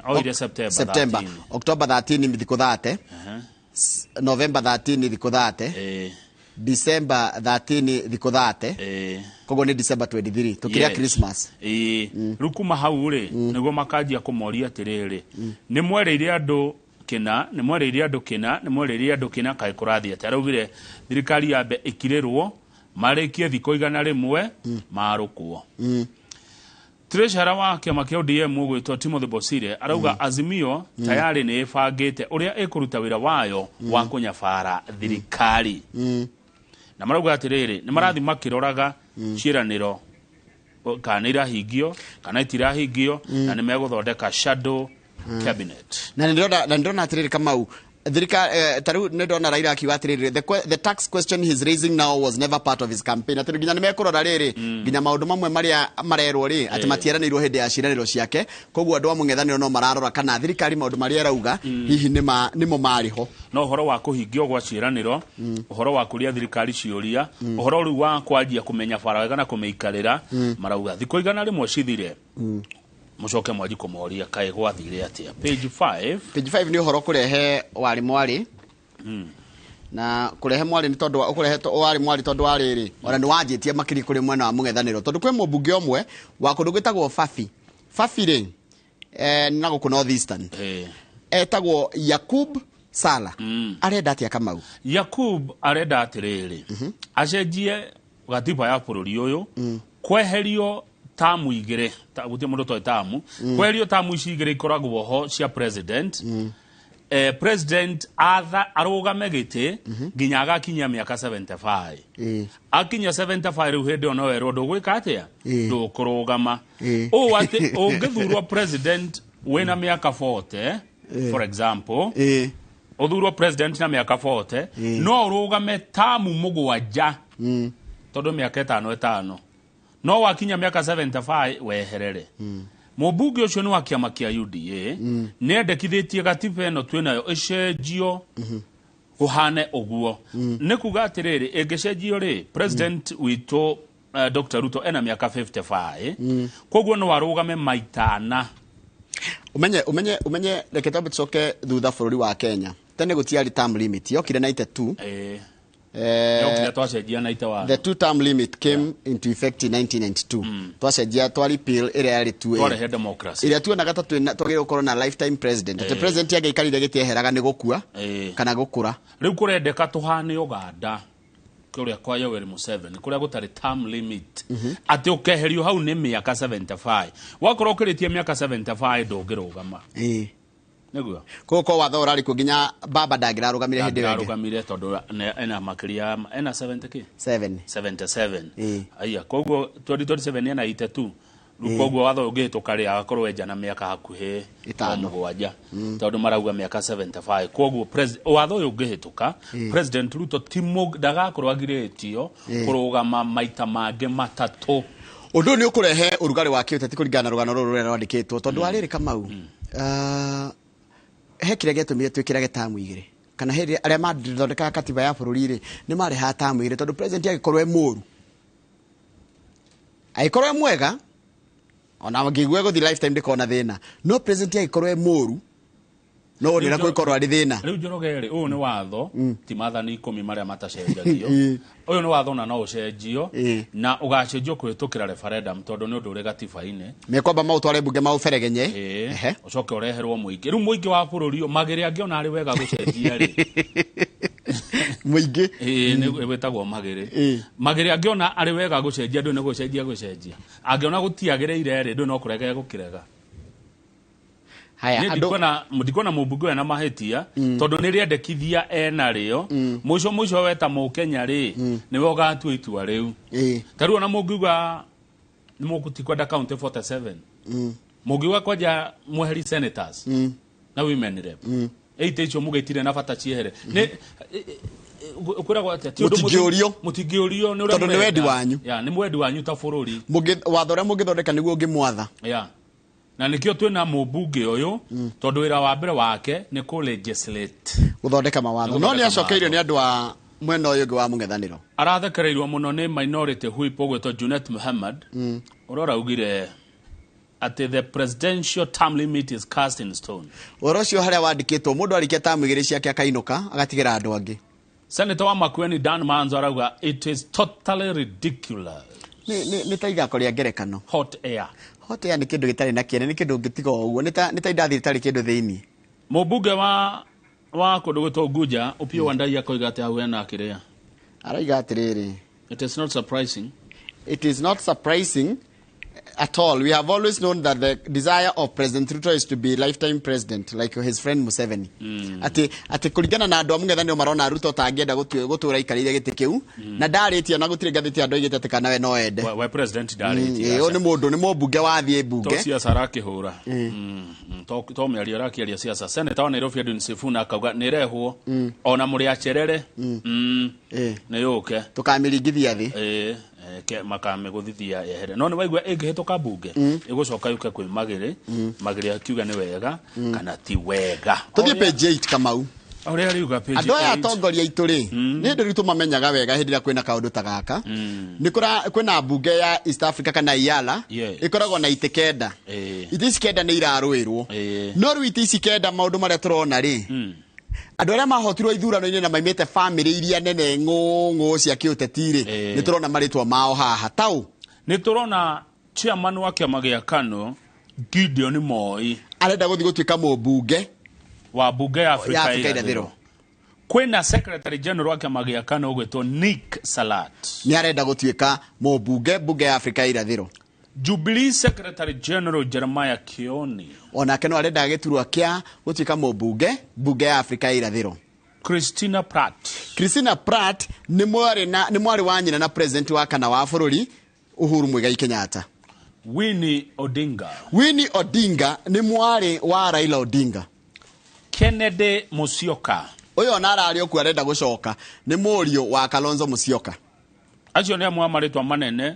Oire September September. 13. October 13 thikũ 30. November 13 thikũ 30. December 13 thikũ 30. Koguo nĩ December 23 tũkĩrĩa Christmas. Rĩu kuma hau rĩ, nĩguo makanjia kũmoria atĩrĩrĩ, nĩ mwereire andũ kĩna, nĩ mwereire andũ kĩna, nĩ mwereire andũ kĩna, kaĩ kũrathiĩ atĩa? Araugire thirikari yambe ĩkirĩrwo, marĩkie thikũ 100, marũkwo. Treasurer wa kĩama kĩa ODM ũgwĩtwo Timothy Bosire arauga Azimio tayari nĩ ĩbangĩte ũrĩa ĩkũruta wĩra wayo wa kũnyabara thirikari. Na marauga atĩrĩrĩ, nĩ marathiĩ makĩroraga ciĩranĩro kana nĩ irahingio kana itirahingio, na nĩ megũthondeka shadow Cabinet. Na nĩ ndĩrona atĩrĩrĩ, Kamau, thirikari ta rĩu nĩ ndona Raila akiuga atĩrĩrĩ, the tax question he's raising now was never part of his campaign, atĩ nginya nĩ mekũrora rĩrĩ nginya maũndũ mamwe marĩa marerwo rĩ atĩ matieranĩirwo hĩndĩ ya ciĩranĩro ciake. Koguo andũ a mũng'ethanĩro no mararora kana thirikari maũndũ marĩa ĩrauga hihi nĩmo marĩ ho. No ũhoro wa kũhingio gwa ciĩranĩro, ũhoro wa kũria thirikari ciũria, ũhoro rĩu wa kwanjia kũmenya bara wega na kũmĩikarĩra, marauga thikũ 100 cithire, mũcoke mwanji kũmoria kaĩ gwathire atĩa. Page 5. Page 5 nĩ ũhoro kũrehe warĩ mwarĩ na kũrehe mwarĩ nĩ tondũ ũkũrehe warĩ mwarĩ tondũ wa rĩrĩ ona nĩ wanjĩtie makĩria kũrĩ mwena wa mũng'ethanĩro, tondũ kwĩ mũmbunge ũmwe wa kũndũ gwĩtagwo Fafi. Fafi rĩ, na gũkũ North Eastern, etagwo Yakub Sala. Arenda atĩa, Kamau? Yakub arenda atĩrĩrĩ, acenjie gatiba ya bũrũri ũyũ, kweherio tamu igĩrĩ, gũtirĩ mũndũ toĩ tamu, kweherio tamu ici igĩrĩ ikoragwo ho cia president, president atha arũgame gĩtĩ nginya agakinyia mĩaka 75. Akinya 75 rĩu, hĩndĩ ĩyo no werwo ndũgwĩka atĩa, ndũkũrũgama. Ũũ atĩ ũngĩthurwo president wĩna mĩaka 40, for example, ũthurwo president na mĩaka 40, no ũrũgame tamu 7, tondũ mĩaka ĩtano ĩtano, no wakinya mĩaka 75 weherere. Mũmbunge ũcio nĩ wa kĩama kĩa UDA, nĩ endekithĩtie gatiba ĩno twĩnayo ĩcenjio kũhane ũguo. Nĩ kuga atĩrĩrĩ, ĩngĩcenjio rĩ, president witũ Dr. Ruto ena mĩaka 55, koguo no arũgame maitana. Ũmenye reke twambe tũcoke thutha. Bũrũri wa Kenya tene gũtiarĩ term limit, yokire 92. Yokire twacenjia 91. The two term limit came into effect in 1992, twacenjia twa repeal ĩrĩa yarĩ 2. Twarehe democracy. Ĩrĩa tuonaga ta twagĩrĩirwo gũkorwo na lifetime president, atĩ president angĩaikarire gĩtĩ eheraga nĩ gũkua kana gũkũra. Rĩu kũrendeka tũhane Uganda kũrĩa kwa Yoweri Museveni, kũrĩa gũtarĩ term limit, atĩ ũkeherio hau nĩ mĩaka 75. Wakorwo ũkĩrĩtie mĩaka 75 ndũngĩrũgama. Nĩguo. Koguo ko watho ũrarĩ kuo nginya baba ndangĩrarũgamire hĩndĩ ĩyo ĩngĩ. Ndangĩrarũgamire tondũ ena makĩria ena 70 kĩ. 7. 77. Aya, koguo 2027 ena 82 rĩu. Koguo watho ũngĩhĩtũka rĩ, agakorwo enja na mĩaka hakuhĩ 5. o 7, tondũ marauga mĩaka 75. Koguo watho ũyũ ũngĩhĩtũka, President Ruto ti ndagakorwo agirĩtio kũrũgama maita mangĩ matatũ. Ũndũ ũyũ nĩ ũkũrehe ũrugarĩ wa kĩũteti kũringana na rũgano rũrũ rũrĩa rwandĩkĩtwo, tondũ wa rĩrĩ, Kamau, he kĩrĩa gĩatũmire twĩkĩrage tamu igĩrĩ, kana hĩndĩ arĩa mathondekaga katiba ya bũrũri rĩ, nĩ marehaga tamu igĩrĩ tondũ president angĩkorwo e mũũru, angĩkorwo e mwega, ona ngĩigua gũthiĩ lifetime ndĩkorwo na thĩna, no president angĩkorwo e mũũru no nĩ gũkorwo arĩ thĩna. Rĩu Njoroge rĩ, ũyũ nĩ watho, ti maathani 10 marĩa matacenjagio. Ũyũ nĩ watho na no ũcenjio, na ũgacenjio kũhĩtũkĩra referendum, tondũ nĩ ũndũ ũrĩ gatiba-inĩ. Mekwamba maũtware mbunge maũberegenye. Ũcoke ũreherwo mũingĩ. Rĩu mũingĩ wa bũrũri ũyũ magĩrĩ angĩona arĩ wega gũcenjia rĩ, Mũingĩ. Ĩĩ, nĩ wĩtagwo magĩrĩ. Magĩrĩ angĩona arĩ wega gũcenjia, ndũ nĩ gũcenjia gũcenjia. Angĩona gũtiagĩrĩire rĩ, ndũ no kũrega egũkĩrega. Haya. Niĩ Andũ ndikuona mũmbunge ũyũ ena mahĩtia, tondũ nĩ rĩendekithia ena rĩo. Mũico mũico we ta mũkenya rĩ, nĩwe ũgatua itua rĩu. Ta rĩu ona mũngiuga nĩ mũgũtikwenda county 47, mũngiuga kwanja mweheri senators na women rep 8 icio mũgĩtire na bata ciehere, nĩ kwĩragwo atĩa? Ti ũndũ Mũtingĩũrio. Mũtingĩũrio nĩ ũrĩa Tondũ nĩ wendi mũrenda. wanyu. Ya, nĩ wendi wanyu ta bũrũri. Watho ũrĩa mũngĩthondeka nĩguo ũngĩmwatha. Ya, na nĩkĩo twĩna mũmbunge ũyũ, tondũ wĩra wa mbere wake nĩ kũ legislate. Gũthondeka mawatho. Nĩ No nĩ gũthondeka acokeirio nĩ mawatho. andũ a mwena ũyũ ũngĩ wa mũng'ethanĩro. Arathekereirwo mũno nĩ minority whip ũgwĩtwo Junet Muhammad, ũrĩa ũraugire atĩ the presidential term limit is cast in stone. Ũhoro ũcio harĩa wandĩkĩtwo mũndũ arĩkia tamu igĩrĩ ciake akainũka agatigĩra andũ angĩ. Senator wa Makueni Dan Manzo arauga it is totally ridiculous. Nĩ ta ithako rĩa ngerekano. Hot air. Hot air nĩ kĩndũ gĩtarĩ na kĩene, nĩ kĩndũ ũngĩtiga o ũguo, nĩ ta indathi rĩtarĩ kĩndũ thĩinĩ. Mũmbunge wa kũndũ gwĩtwo Unguja, Opiyo Wandayi, akoiga atĩ hau hena kĩrĩa. Arauga atĩrĩrĩ, it is not surprising. It is not surprising. At all. We have always known that the desire of President Ruto is to be lifetime president, like his friend Museveni. Ati kũringana na andũ a mũng'ethanĩro marona Ruto ta angĩenda gũtũra aikarĩire gĩtĩ kĩu, na ndarĩtie ona gũtirĩ ngathĩti andũ aigĩte atĩ kana we no ende. We president ndarĩtie. Ũyũ nĩ mũndũ, nĩ mũmbunge wathiĩ mbunge. To siasa arakĩhũra. To mĩario arakĩaria siasa. Senator wa Nairobi Edwin Sifuna akauga nĩrehwo ona mũrĩ acerere nĩ yũke tũkamĩringithia thĩ. Makamĩgũthithia yehere. No nĩ waigua ĩngĩhĩtũka mbunge ĩgũcoka yũke kwĩ Magĩrĩ. Magĩrĩ akiuga nĩ wega kana ti wega. Tũthiĩ page 8 Kamau. Ũrĩa riuga page 8. Andũ aya atongoria aitũ rĩ, nĩ hĩndĩ rĩu tũmamenyaga wega hĩndĩ ĩrĩa kwĩna kaũndũ ta gaka. Nĩ kwĩna mbunge ya East Africa kana IALA ĩkoragwo na itĩ 9. Itĩ ici 9 nĩ irarũĩrwo. No rĩu itĩ ici 9 maũndũ marĩa tũrona rĩ, andũ arĩa mahotirwo ithurano-inĩ na maimĩte famĩlĩ iria nene ng'ũng'ũ cia kĩũteti rĩ, nĩ tũrona marĩtwa mao haha. Tau nĩ tũrona chairman wa kĩama gĩa KANU Gideon Moi arenda gũthiĩ gũtuĩka mũmbunge wa bunge ya Afrika Irathĩro. Kwĩna secretary general wa kĩama gĩa KANU ũgwĩtwo Nick Salat, nĩ arenda gũtuĩka mũmbunge bunge ya Afrika Irathĩro. Jubilee secretary general Jeremiah Kioni onake no arenda gĩturwa kĩa gũtuĩka mũmbunge bunge ya Afrika Irathĩro. Christina Pratt. Christina Pratt nĩ mwarĩ wa nyina na president wa kana wa bũrũri Uhuru Muigai Kenyatta. Winnie Odinga. Winnie Odinga nĩ mwarĩ wa Raila Odinga. Kennedy Musyoka. Ũyũ ona ararĩ okuo arenda gũcoka, nĩ mũriũ wa Kalonzo Musyoka. Acio nĩ amwe a marĩtwa manene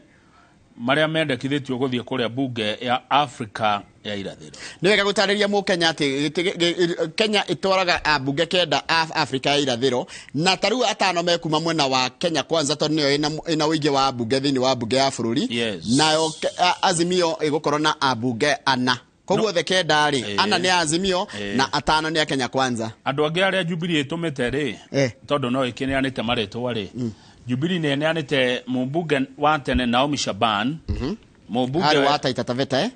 marĩa mendekithĩtio gũthiĩ kũrĩa bunge ya Afrika ya Irathĩro. Nĩ wega gũtarĩria mũkenya atĩ Kenya ĩtwaraga ambunge 9 a Afrika ya Irathĩro, na ta rĩu 5 mekuma mwena wa Kenya Kwanza tondũ nĩyo ĩna ũingĩ wa ambunge thĩinĩ wa mbunge ya bũrũri. Nayo Azimio ĩgũkorwo na ambunge 4. Koguo othe 9 rĩ, 4 nĩ Azimio na 5 nĩ a Kenya Kwanza. Andũ angĩ arĩa Jubilee ĩtũmĩte rĩ, tondũ no ĩkĩneanĩte marĩtwa rĩ, Jubilee nĩ ĩneanĩte mũmbunge wa tene Naomi Shaban, mũmbunge arĩ wa Taita Taveta,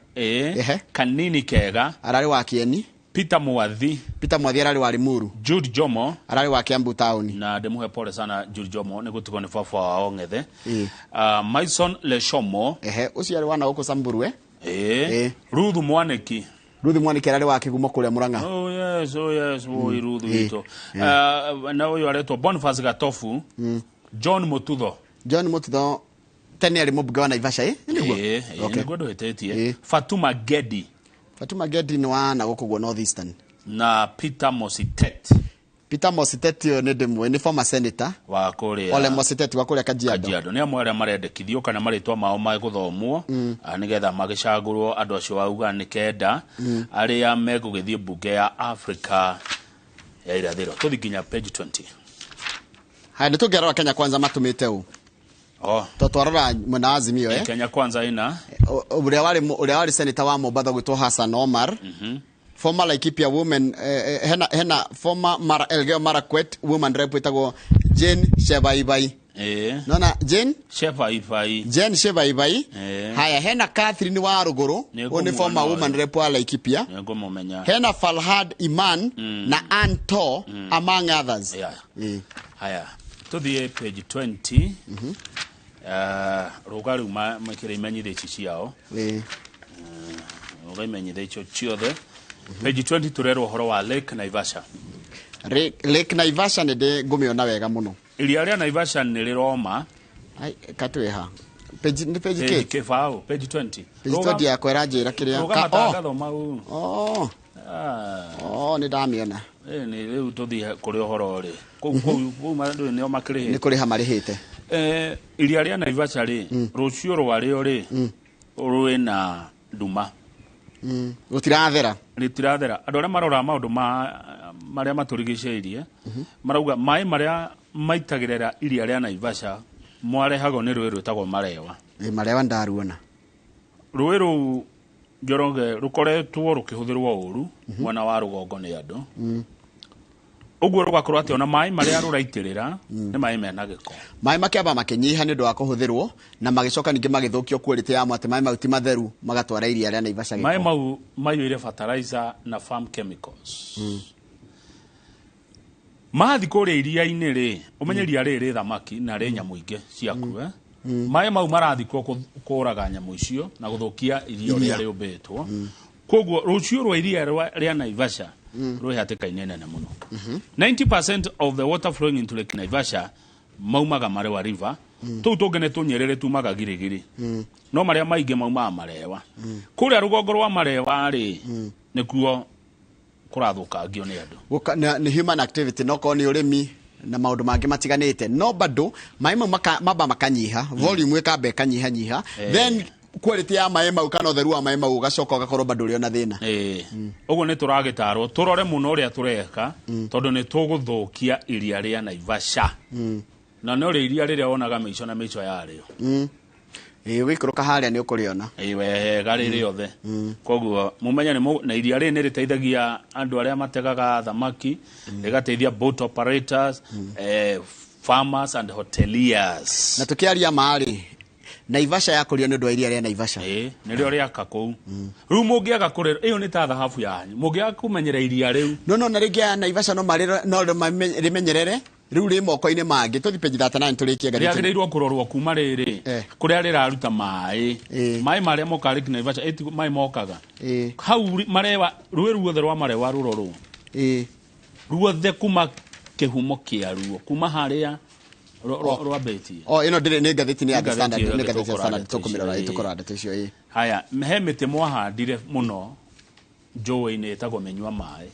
Kanini Kega ararĩ wa Kieni, Peter Mwathi. Peter Mwathi ararĩ wa Limuru, Jude Jomo ararĩ wa Kiambu town, na ndĩmũhe pole sana Jude Jomo nĩ gũtigwo nĩ baba wao Ng'ethe. Maison Leshomo, ũcio arĩ wa na gũkũ Samburu. Ruth Mwaniki. Ruth Mwaniki ararĩ wa Kĩgumo kũrĩa Murang'a. Oh yes, oh yes, oi Ruth witũ. Na ũyũ aretwo Boniface Gatofu. John Mututho. John Mututho tene arĩ mũmbunge wa Naivasha, nĩguo? Nĩguo ndũhĩtĩtie. Fatuma Gedi. Fatuma Gedi nĩ wa na gũkũ guo North Eastern. Na Peter Mositet. Peter Mositet ũyũ nĩ ndĩmũĩ, nĩ former senator wa kũrĩa Ole Mositet wa kũrĩa Kajiado. Kajiado. Nĩ amwe arĩa marendekithio kana marĩtwa mao magũthomwo nĩgetha magĩcagũrwo andũ acio wauga nĩ 9 arĩa megũgĩthiĩ mbunge ya Afrika ya Irathĩro. Tũthiĩ nginya page 20. Haya, nĩ tũngĩarora Kenya Kwanza matũmĩte ũ. To twarora mwena wa Azimio, Kenya Kwanza ina ũrĩa warĩ senator wa Mombatha gwĩtwo Hassan Omar. Former Laikipia woman, hena former Elgeyo Marakwet woman rep wĩtagwo Jane Shebaibai. Nona Jane Shebaibai. Jane Shebaibai. Haya, hena Catherine wa Ruguru, ũyũ nĩ former woman rep wa Laikipia. Hena Falhad Iman na Anto among others. Haya, tũthiĩ page 20. Rũga rĩu makĩrĩ imenyithia ici ciao. Rũga imenyithia icio ciothe. Page 20 tũrerwo ũhoro wa Lake Naivasha. Lake Naivasha nĩ ndĩ ngũmĩona wega mũno. Iria rĩa Naivasha nĩ rĩroma. Ai, katwĩ ha. Page nĩ page kĩ? Kĩbaũ, page 20. Page 20 yakwa ĩranjĩra kĩrĩa. Rũga matangatho mau. Nĩ ndamĩona. Nĩ rĩu tũthiĩ kũrĩ ũhoro rĩ. Kũu kũu andũ nĩo makĩrĩhĩte. Nĩ kũrĩha marĩhĩte. Iria rĩa Naivasha rĩ, rũciũ rwarĩo rĩ, rwĩna nduma. Rũtirathera. Rĩtirathera. Andũ arĩa maroraga maũndũ marĩa matũrigicĩirie, marauga maĩ marĩa maitagĩrĩra iria rĩa Naivasha mwarehagwo nĩ rũĩ rwĩtagwo Marewa. Marewa ndaruona. Rũĩ rũu Njoroge rũkoretwo rũkĩhũthĩrwo ũru mwena wa rũgongo nĩ andũ. Ũguo rũgakorwo atĩ ona maĩ marĩa rũraitĩrĩra nĩ maĩ mena gĩko. Maĩ makĩamba makĩnyiha nĩ ũndũ wa kũhũthĩrwo na magĩcoka ningĩ magĩthũkio quality yamo atĩ maĩ mau ti matheru magatwara iria rĩa Naivasha gĩko. Maĩ mau maiyũire fertilizer na farm chemicals. Mathi kũrĩa iria-inĩ rĩ, ũmenye iria rĩrĩ rĩ thamaki na rĩ nyamũ ingĩ ciaku, Maĩ mau marathikwo kũraga nyamũ icio na gũthũkia iria ũrĩa rĩũmbĩtwo. Koguo rũciũ rwa iria rĩa Naivasha rwĩ hatĩka-inĩ nene mũno. 90% of the water flowing into Lake Naivasha maumaga Marewa River. Tũu tũngĩ nĩ tũnyerere tumaga girigiri. No marĩa maingĩ maumaga Marewa. Kũrĩa rũgongo rwa Marewa rĩ, nĩkuo kũrathũkangio nĩ andũ. Nĩ human activity, no korwo nĩ ũrĩmi na maũndũ mangĩ matiganĩte. No bado maĩ mau mamba makanyiha, volume ĩkamba ĩkanyihanyiha, then quality ya maĩ mau kana ũtheru wa maĩ mau ũgacoka ũgakorwo bado ũrĩ ona thĩna. Ũguo nĩ tũragĩtarwo tũrore mũno ũrĩa tũreka, tondũ nĩ tũgũthũkia iria rĩa Naivasha. Na no rĩ iria rĩrĩa wonaga mĩico na mĩico yarĩo. Wĩikũrũka harĩa nĩ ũkũrĩona. Wega rĩ rĩothe. Koguo mũmenye nĩ na iria rĩrĩ nĩ rĩteithagia andũ arĩa mategaga thamaki, rĩgateithia boat operators, farmers and hoteliers. Na tũkĩaria maĩ Naivasha yakũrio nĩ ũndũ wa iria rĩa Naivasha. Nĩrĩo rĩaka kũu. Rĩu mũngĩaga kũrĩra, ĩyo nĩ ta thahabu yanyu. Mũngĩaga kũmenyera iria rĩu. No no na rĩngĩ ya Naivasha no rĩmenyerere. Rĩu rĩ moko-inĩ mangĩ tũthi page 39 tũrĩkie ngathĩti. Rĩagĩrĩirwo kũrorwo kuma rĩrĩ kũrĩa rĩraruta maĩ. Maĩ marĩa mokaga Lake Naivasha maĩ mokaga. Hau Marewa, rũĩ ruothe rwa Marewa rũrorwo. Ruothe kuma kĩhumo kĩa ruo, kuma harĩa rwambĩtie. Ĩno ndĩrĩ nĩ ngathĩti nĩ ya The Standard, nĩ ngathĩti ya Standard tũkũmĩrora tũkũrora ndeto icio. Haya, he mĩtĩ mwahandire mũno njũĩ-inĩ ĩtagwo mĩnyua maĩ.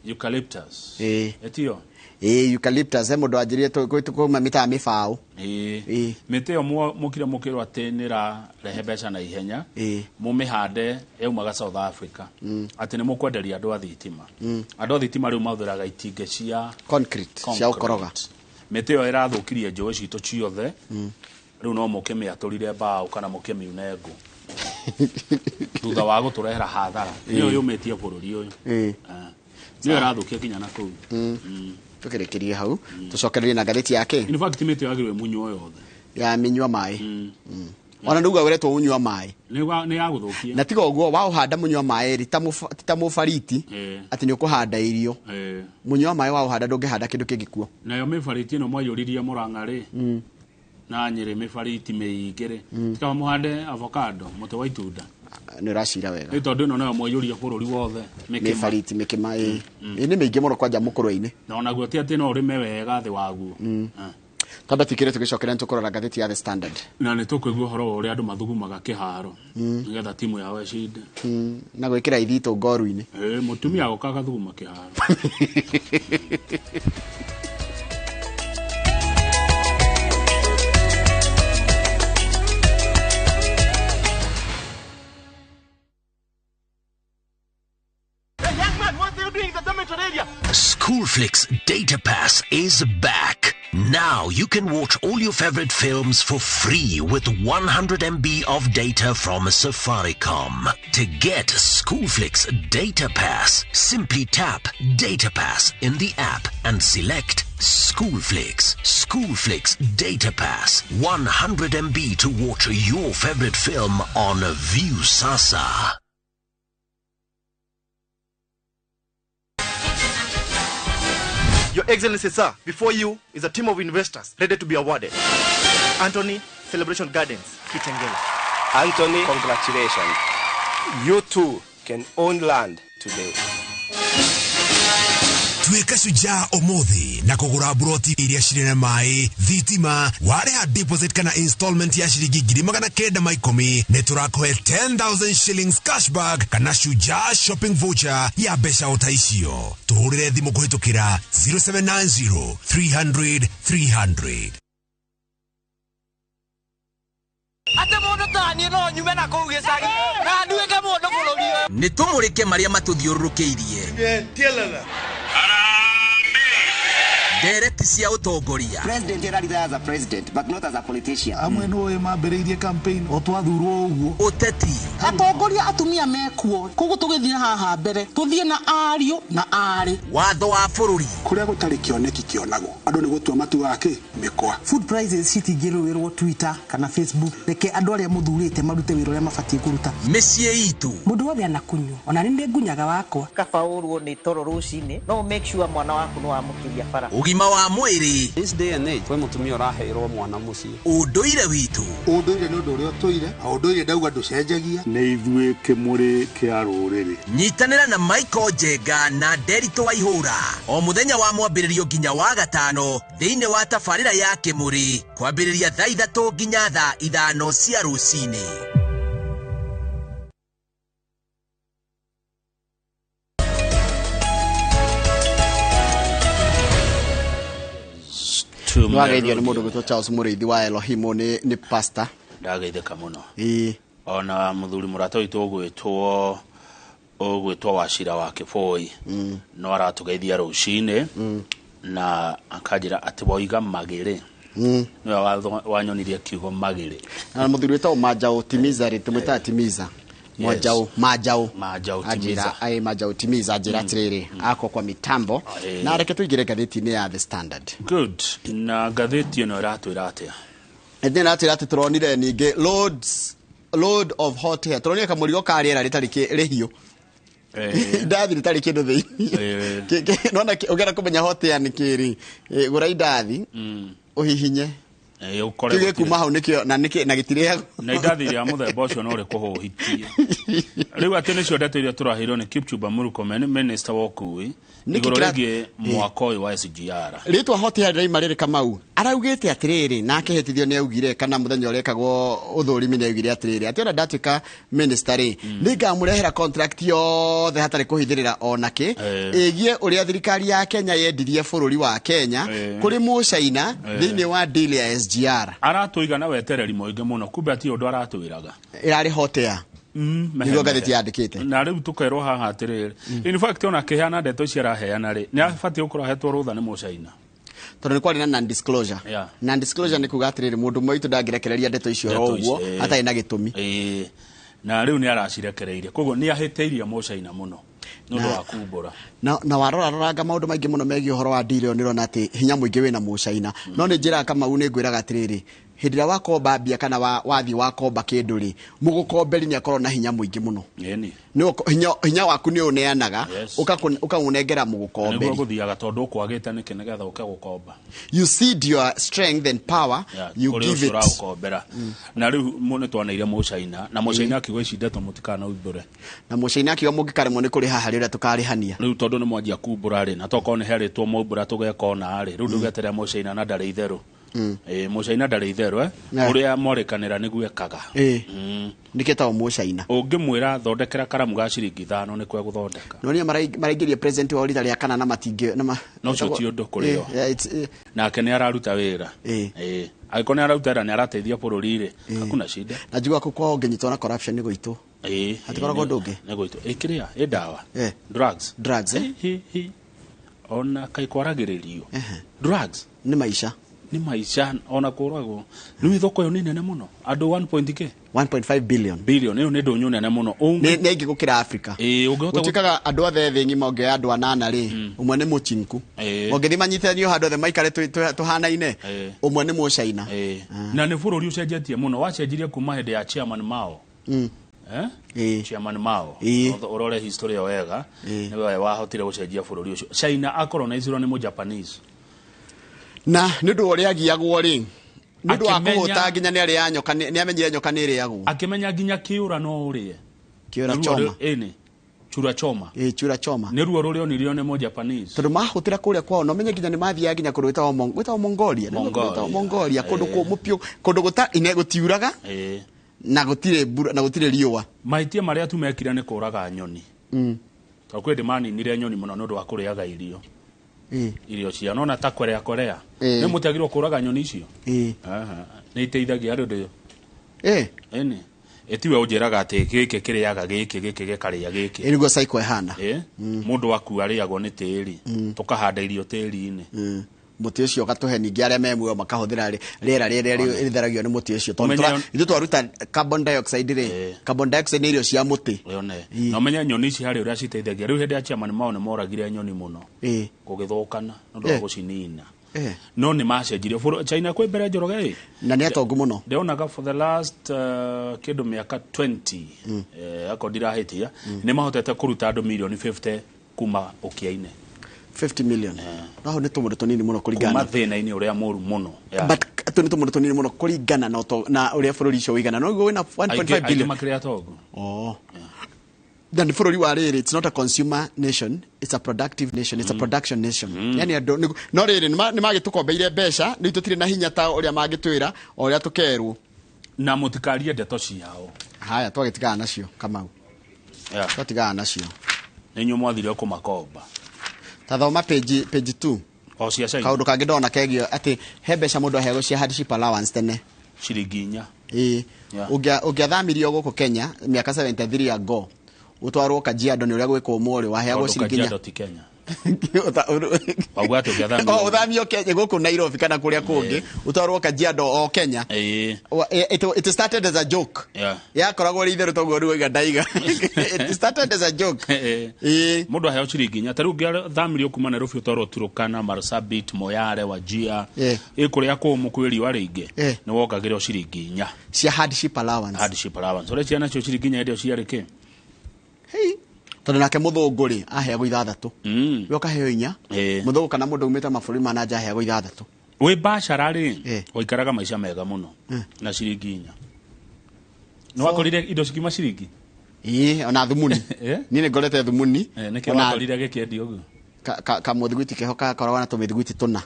Eucalyptus. Ĩtio? Eucalyptus he mũndũ wanjĩrire kuma mĩtaa mĩbaũ. Mĩtĩ ĩyo mũkire mũkĩrwo atĩ nĩ ĩrarehe mbeca na ihenya. Mũmĩhande yaumaga South Africa. Atĩ nĩ mũkwenderia andũ a thitima. Andũ a thitima rĩu mahũthĩraga itingĩ cia concrete, cia ũkoroga. Mĩtĩ ĩyo ĩrathũkirie njũĩ citũ ciothe. Rĩu no mũkĩmĩatũrire mbaũ kana mũkĩmiune ngũ. Thutha wa gũtũrehera hathara. Nĩyo yũmĩtie bũrũri ũyũ. Nĩyo ĩrathũkia nginya na kũu. Tũkĩrĩkĩrie hau tũcokererie na ngathĩti yake. In fact mĩtĩ yagĩrĩirwo ĩmunywo yothe. Ya mĩnyua maĩ. Ona nĩuga ũretwo ũnyua maĩ. Nĩ ya gũthũkia. Na tiga ũguo waũhanda mũnyua maĩ rĩ ta mũbariti atĩ nĩ ũkũhanda irio. Mũnyua maĩ waũhanda ndũngĩhanda kĩndũ kĩngĩ kuo. Nayo mĩbariti ĩno mwaiyũririe Mũrang'a rĩ, na Nyĩrĩ mĩbariti mĩingĩ rĩ, tikaba mũhande avocado, mũtĩ wa itunda. Nĩ ũracira wega. Nĩ tondũ ĩno nayo mwaiyũria bũrũri wothe mĩkĩma. Mĩbariti mĩkĩma nĩ mĩingĩ mũno kwanja mũkũrwe-inĩ. Na onaguo ti atĩ no ũrĩme wega thĩ waguo. Twambe twĩkĩre tũgĩcokera nĩ tũkũrora ngathĩti ya The Standard. Na nĩ tũkũigua ũhoro wa ũrĩa andũ mathugumaga kĩharo nĩgetha timu yao ĩcinde. Na gwĩkĩra ithitũ ngoru-inĩ. Mũtumia agoka agathuguma kĩharo. Schoolflix Data Pass is back. Now you can watch all your favorite films for free with 100 MB of data from Safaricom. To get Schoolflix Data Pass, simply tap Data Pass in the app and select Schoolflix. Schoolflix Data Pass. 100 MB to watch your favorite film on Viusasa. Your Excellency, sir, before you is a team of investors ready to be awarded. Anthony, Celebration Gardens, Kitengela. Anthony, congratulations. You too can own land today. Tuĩka shujaa ũmũthĩ na kũgũra buroti iria cirĩ na maĩ, thitima, warĩha deposit kana installment ya ciringi 910 nĩ tũrakũhe 10,000 shillings cashback kana shujaa shopping voucher ya mbeca o ta icio. Tũhũrĩre thimũ kũhĩtũkĩra 0790 300 300. Ate mũndũ ta niĩ no nyume na kũu gĩcagi na nduĩke mũndũ bũrũri ũyũ. Nĩ tũmũrĩke marĩa matũthiũrũrũkĩirie. Ndereti cia ũtongoria. President erarira as a president but not as a politician. Amwe nĩ mambĩrĩirie campaign o twathurwo ũguo. Ũteti. Atongoria atumia mekuo koguo tũgĩthiĩ haha mbere tũthiĩ na ariũ na aarĩ. Watho wa bũrũri. Kũrĩa gũtarĩ kĩoneki kĩonagwo andũ nĩ gũtua matuaga kĩ mĩkwa. Food prices citingĩrũĩrwo Twitter kana Facebook. Reke andũ arĩa mũthurĩte marute wĩra ũrĩa mabatiĩ kũruta. Mĩciĩ itũ. Mũndũ wothe anakunywo ona nĩ ngunyaga wakwa. Kaba ũrwo nĩ toro rũcinĩ no make sure mwana waku nĩ wamũkĩria bara. Ũgima wa mwĩrĩ. This day and age kwĩ mũtumia ũraheirwo mwana mũciĩ. Ũndũire witũ. Ũndũire nĩ ũndũ ũrĩa ũtũire, na ũndũire ndauga ndũcenjagia. Nĩ ithuĩ kĩmũrĩ kĩa rũrĩrĩ. Nyitanĩra na Michael Njenga na Nderitu Waihũra o mũthenya wa mwambĩrĩrio nginya wa gatano thĩinĩ wa tabarĩra ya Kĩmũrĩ kwambĩrĩria thaa 3 nginya thaa 5 cia rũcinĩ. Nĩwageithio nĩ mũndũ gwĩtwo Charles Mũrĩithi wa Elohimu nĩ pastor. Ndageithĩka mũno. Ona mũthuri mũrata witũ ũgwĩtwo Wacira wa Kĩboi no aratũgeithia rũcinĩ na akanjĩra atĩ woiga magĩrĩ. Nĩwe wanyonirie kiugo magĩrĩ. Na mũthuri wĩtagwo Manjau Timiza rĩ, tũmwĩtaga Timiza. Manjau Timiza. Ai Manjau Timiza njĩra atĩrĩrĩ ako kwa mitambo na reke tũingĩre ngathĩti-inĩ ya The Standard. Good. Na ngathĩti ĩno ĩratwĩra atĩa? Ĩndĩ ĩratwĩra atĩ tũronire ningĩ load of hot air. Tũronire kamũrigo ka rĩera rĩtarĩ rĩhiũ. Indathi rĩtarĩ kĩndũ thĩinĩ. Nona ũngĩenda kũmenya hot air nĩ kĩ rĩ, gũra indathi ũhihinye. Kĩgĩ kuma hau nĩkĩo na nĩkĩ na gĩtirĩagwo. Na indathi rĩa mũthemba ũcio no rĩkũhũhitie. Rĩu atĩ nĩcio ndeto iria tũraheirwo nĩ Kipchumba Murkomen, minister wa ũkui, igũrũ rĩgiĩ mwaka ũyũ wa SGR. Rĩtwa hot air rĩraima rĩrĩ Kamau araugĩte atĩrĩrĩ, na akĩhĩtithio nĩ augire kana mũthenya ũrĩa ekagwo ũthũrimi nĩ augire atĩrĩrĩ atĩ ona ndatuĩka minister rĩ, nĩngamũrehera contract yothe hatarĩ kũhithĩrĩra onakĩ ĩgiĩ ũrĩa thirikari ya Kenya yendirie bũrũri wa Kenya kũrĩ mũcaina thĩinĩ wa deal ya SGR. Aratũiga na wetereri mũingĩ mũno, kumbe ti ũndũ aratwĩraga. Ĩrarĩ hot air. Nĩguo ngathĩti yandĩkĩte. Na rĩu tũkerwo haha atĩrĩrĩ, in fact ona akĩheana ndeto ici araheana rĩ, nĩ abatiĩ gũkorwo ahetwo rũtha nĩ mũcaina. Tondũ nĩ kwarĩ na non-disclosure. Non-disclosure nĩ kuga atĩrĩrĩ, mũndũ ũmwe witũ ndangĩrekereria ndeto icio oro ũguo hatarĩ na gĩtũmi. Na rĩu nĩ aracirekereirie, koguo nĩ ahĩtĩirie mũcaina mũno nĩ ũndũ wa kumbũra. Na warora roranga maũndũ maingĩ mũno megiĩ ũhoro wa deal ĩyo nĩ ũrona atĩ hinya mũingĩ wĩna mũcaina. No nĩ njĩraga Kamau nĩ ngwĩraga atĩrĩrĩ, hĩndĩ ĩrĩa wakomba mbia kana wathiĩ wakomba kĩndũ rĩ, mũgũkomberi nĩ akorwo na hinya mũingĩ mũno. Hinya waku nĩ ũneanaga, ũkaũnengera mũgũkomberi. Nĩguo gũthiaga tondũ ũkwagĩte nĩkĩ nĩgetha ũke gũkomba. You cede your strength and power, you give it. Ũraũkombera. Na rĩu nĩ twaneire mũcaina, na mũcaina akiuga ici ndeto mũtikanaumbũre. Na mũcaina akiuga mũngĩkaremwo nĩ kũrĩha harĩ ũrĩa tũkarĩhania. Rĩu tondũ nĩ mwanjia kumbũra rĩ, na tokorwo nĩ herĩtwo maumbũra tũgeka ona rĩ, rĩu ndũgeterera mũcaina na ndarĩ itherũ. Mũcaina ndarĩ itherũ, ũrĩa mwarĩkanĩra nĩguo ekaga. Nĩkĩtagwo mũcaina. Ũngĩmwĩra thondekera karamu ga ciringi 5 nĩ kwegũthondeka. No nĩ maraingĩria president wa rita rĩa kana na matingĩ no ũcio ti ũndũ kũrĩ o. Nake nĩ araruta wĩra. Angĩkorwo nĩ araruta wĩra nĩ arateithia bũrũri rĩ, hakuna shida. Na njiguaga kũu kwao ũngĩnyitwo na corruption nĩ gũitwo. Hatikoragwo ũndũ ũngĩ. Nĩ gũitwo. Kĩrĩa? Ĩ ndawa. Drugs. Drugs. Ona kaĩ kwaragĩrĩrio. Drugs. Nĩ maica. Nĩ maica ona kũragwo. Nĩ thoko ĩyo nĩ nene mũno. Andũ 1.5 billion. Billion ĩyo nĩ ndũnyũ nene mũno. Nĩ aingĩ gũkĩra Africa. Gũtuĩkaga andũ othe thĩ ng'ima ũngĩoya andũ 8 rĩ, ũmwe nĩ mũchinku. Ũngĩthiĩ manyitithanio handũ othe maikare tũhanaine, ũmwe nĩ mũcaina. Na nĩ bũrũri ũcenjetie mũno. Wacenjirie kuma hĩndĩ ya Chairman Mao. Chairman Mao. Ũrore history ĩyo wega. Nĩwe wahotire gũcenjia bũrũri ũcio. China akolonizirwo nĩ mũjapanese. Na nĩ ũndũ ũrĩa agiagwo rĩ, nĩ ũndũ wa kũhũta nginya nĩ arĩa nyoka, nĩ amenyire nyoka nĩ ĩrĩagwo. Akĩmenya nginya kĩũra no ũrĩe. Kĩũra choma. Ĩni. Chura choma. Chura choma. Nĩ ruo rũrĩa onirio nĩ mũjapanese. Tondũ mahũtĩra kũrĩa kwao, no menye nginya nĩ mathiaga nginya kũndũ gwĩtagwo Mongolia. Mongolia, kũndũ kũmũ piũ, kũndũ gũtiuraga na gũtirĩ mbura, na gũtirĩ riũa. Mahĩtia marĩa tu mekire nĩ kũraga nyoni. Tondũ kwĩ ndĩmaninire nyoni mũno nĩ ũndũ wa kũrĩaga irio. Irio cia nona ta Korea nĩ mũtiagirwo kũraga nyoni icio. Nĩ iteithagia andũ ndĩ. Ĩni. Ĩtiwe ũnjĩraga atĩ gĩkĩ kĩrĩaga gĩkĩ, gĩkĩ gĩkarĩa gĩkĩ. Ĩ nĩguo cycle ĩhana. Mũndũ aku arĩagwo nĩ tĩri. Tũkahanda irio tĩri-inĩ. Mũtĩ ũcio ũgatũhe ningĩ arĩa me muoyo makahũthĩra rĩera rĩrĩa rĩtheragio nĩ mũtĩ ũcio. Tondũ ithuĩ twaruta carbon dioxide rĩ, carbon dioxide nĩ irio cia mũtĩ. Na ũmenye nyoni ici harĩ ũrĩa citeithagia. Rĩu hĩndĩ ya Chairman Mao nĩ moragire nyoni mũno. Gũgĩthũkana nĩ ũndũ wa gũcinina. No nĩ macenjirie. China kwĩ mbere Njoroge ĩ. Na nĩ atongu mũno. Ndĩonaga for the last kĩndũ mĩaka 20 akorwo ndirahĩtia, nĩ mahotete kũruta andũ mirioni 50 kuma ũkĩa-inĩ. 50 million. No hau nĩ tũmũndũ tũnini mũno kũringana kuma thĩna-inĩ ũrĩa mũru mũno. But tũ nĩ tũmũndũ tũnini mũno kũringana na ũrĩa bũrũri ũcio ũigana. No ũguo wĩna 1.5 billion. Aingĩ makĩrĩa tongu. Oh. Na nĩ bũrũri wa rĩrĩ, it's not a consumer nation, it's a productive nation, it's a production nation. Yani andũ no rĩrĩ nĩ magĩtũkombeire mbeca, nĩ tũtirĩ na hinya ta ũrĩa mangĩtwĩra, o ũrĩa tũkerwo. Na mũtikarie ndeto ciao. Haya, twagĩtigana nacio Kamau. Twatigana nacio. Nĩ inyuĩ mwathire kũmakomba. Ta thoma page 2. O cia China. Kaũndũ kangĩ ndona kegiĩ atĩ he mbeca mũndũ aheagwo cia hardship allowance tene. Ciringi 4. Ĩĩ. Ũngĩathamirio gũkũ Kenya mĩaka 73 ago, ũtwarwo Kajiado nĩ ũrĩa gwĩkũmwo rĩ, waheagwo ciringi 4. Kajiado ti Kenya. Wauga atĩ ũngĩathamio. Ũthamio Kenya gũkũ Nairobi kana kũrĩa kũngĩ, ũtwarwo Kajiado o Kenya. It started as a joke. Yakoragwo rĩ itherũ toguo rĩu waiga ndaiga. It started as a joke. Mũndũ aheo ciringi 4. Ta rĩu ũngĩathamirio kuma Nairobi ũtwarwo Turkana, Marsabit, Moyale, Wajir, ĩ kũrĩa kũmũ kwĩ riũa rĩingĩ, nĩ wongagĩrwo ciringi 4. Cia hardship allowance. Hardship allowance. Ũrĩa ciana cio ciringi 4 hĩndĩ ĩyo ciarĩ kĩ? Hey. Tondũ nake mũthũngũ rĩ aheagwo 6. We ũkaheo 4. Mũthũngũ kana mũndũ umĩte mabũrũri ma na nja aheagwo 6. Wĩ biacara rĩ, waikaraga maica mega mũno na ciringi 4. Nĩ wakorire indo cikiuma ciringi? Ĩĩ, ona thumuni. Niĩ nĩ ngorete thumuni. Nĩkĩo wakorire gĩkĩendio ũguo? Kamũthiguiti keho gakoragwo na tũmĩthiguiti tũna,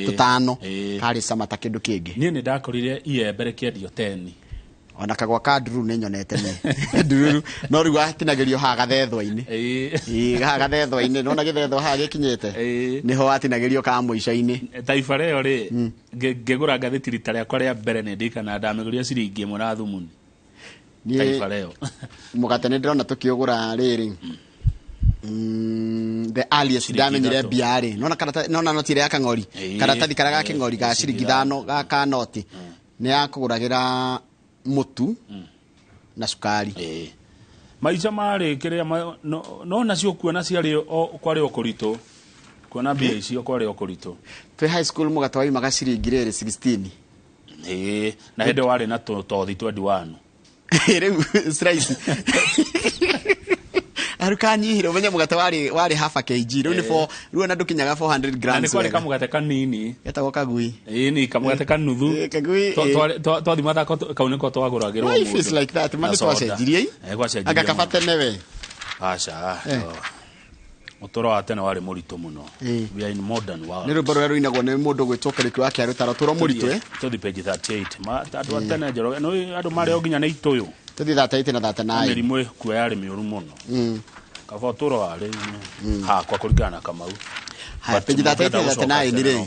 tũtano, karĩ cama ta kĩndũ kĩngĩ. Niĩ nĩ ndakorire iembe rĩkĩendio 10. Ona kagwa ka ndururu nĩ nyonete nĩ ndururu no rĩu watinagĩrio haha gathethwa-inĩ. Ĩĩ, haha gathethwa-inĩ nĩwona gĩthethwa haha gĩkinyĩte, nĩho watinagĩrio ka mũico-inĩ. Taifa Leo rĩ, ngĩgũra ngathĩti rita rĩakwa rĩa mbere nĩ ndirikanaga ndamĩgũrire ciringi 1 na thumuni. Taifa Leo. Mũgate nĩ ndĩrona tũkĩũgũra rĩrĩ. The earliest ndamenyire mbia rĩ, nona karatathi, nona noti ĩrĩa ya kang'ori, karatathi karĩa ga kĩng'ori ga ciringi 5 ga ka noti, nĩ yakũgũragĩra mũtu na cukari. Maica marĩ kĩrĩa no nacio kuona ciarĩ kwarĩ o kũritũ, kuona mbia icio kwarĩ o kũritũ. Twĩ high school mũgate waumaga ciringi rĩrĩ 16. Ĩĩ, na hĩndĩ warĩ na tothi 21. Rĩu slice. Arukanyihire umenye mũgate warĩ half a kg, rĩu nĩ 4, rĩu ona ndũkinyaga 400 grams. Na nĩ kwarĩ kamũgate kanini. Getagwo kagui. Ĩĩ, nĩ kamũgate kanuthu. Kagui. Twathi mathako kau nĩko twagũragĩrwo mũndũ. Life is like that, ma nĩ twacenjirie. Gwacenjirie. Anga kaba tene we. Aca. Ũtũũro wa tene warĩ mũritũ mũno. We are in modern world. Nĩ rwĩmbo rũrĩa rũinagwo nĩ mũndũ gwĩtwo Kĩrĩkĩ wa Kĩarũtaro, ũtũũro mũritũ. Tũthi page 38. Andũ a tene Njoroge, nĩ andũ marĩ o nginya nĩ itũyũ. Tũthi 38 na 39. Mĩrimũ ĩkuo yarĩ mĩũru mũno. Kaba ũtũũro warĩ hakwa kũringana na Kamau. Haya, page 38 na 39 rĩ,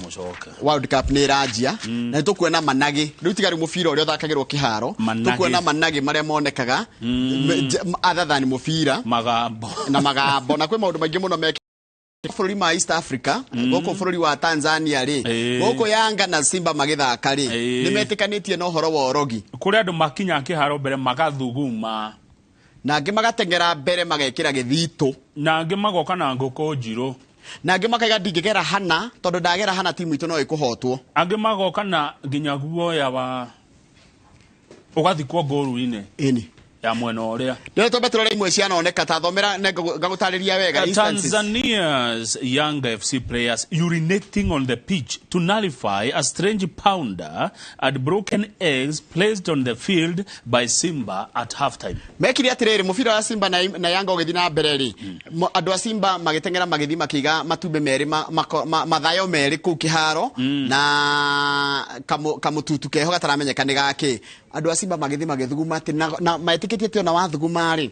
World Cup nĩ ĩranjia na nĩ tũkuona managĩ. Rĩu tiga rĩu mũbira ũrĩa ũthakagĩrwo kĩharo, tũkuona managĩ marĩa monekaga other than mũbira, magambo na magambo, na kwĩ maũndũ maingĩ mũno mekĩkaga bũrũri ma East Africa, gũkũ bũrũri wa Tanzania rĩ, gũkũ Yanga na Simba magĩthaka rĩ, nĩ metĩkanĩtie na ũhoro wa ũrogi. Kũrĩ andũ makinya kĩharo mbere magathuguma, na angĩ magateng'era mbere magekĩra gĩthitũ, na angĩ magoka na ngũkũ njirũ, na angĩ makaiga ndingĩgera hana tondũ ndagera hana timu itũ no ĩkũhotwo. Angĩ magoka na nginya guoya wa ũgathikwo ngũru-inĩ. Ĩni. Ya mwena ũrĩa. Rĩu twambe tũrore imwe cianoneka, ta thomera ngagũtarĩria wega. Tanzania's Yanga FC players urinating on the pitch to nullify a strange pounder and broken eggs placed on the field by Simba at halftime. Mekire atĩrĩrĩ, mũbira wa Simba na Yanga ũgĩthiĩ na mbere rĩ, andũ a Simba magĩteng'era magĩthiĩ makĩiga matumbĩ merĩ mathayo merĩ kũu kĩharo na kamũtutu keho gataramenyeka nĩ gakĩ. Andũ a Simba magĩthiĩ magĩthuguma atĩ na metĩkĩtie atĩ ona wathuguma rĩ,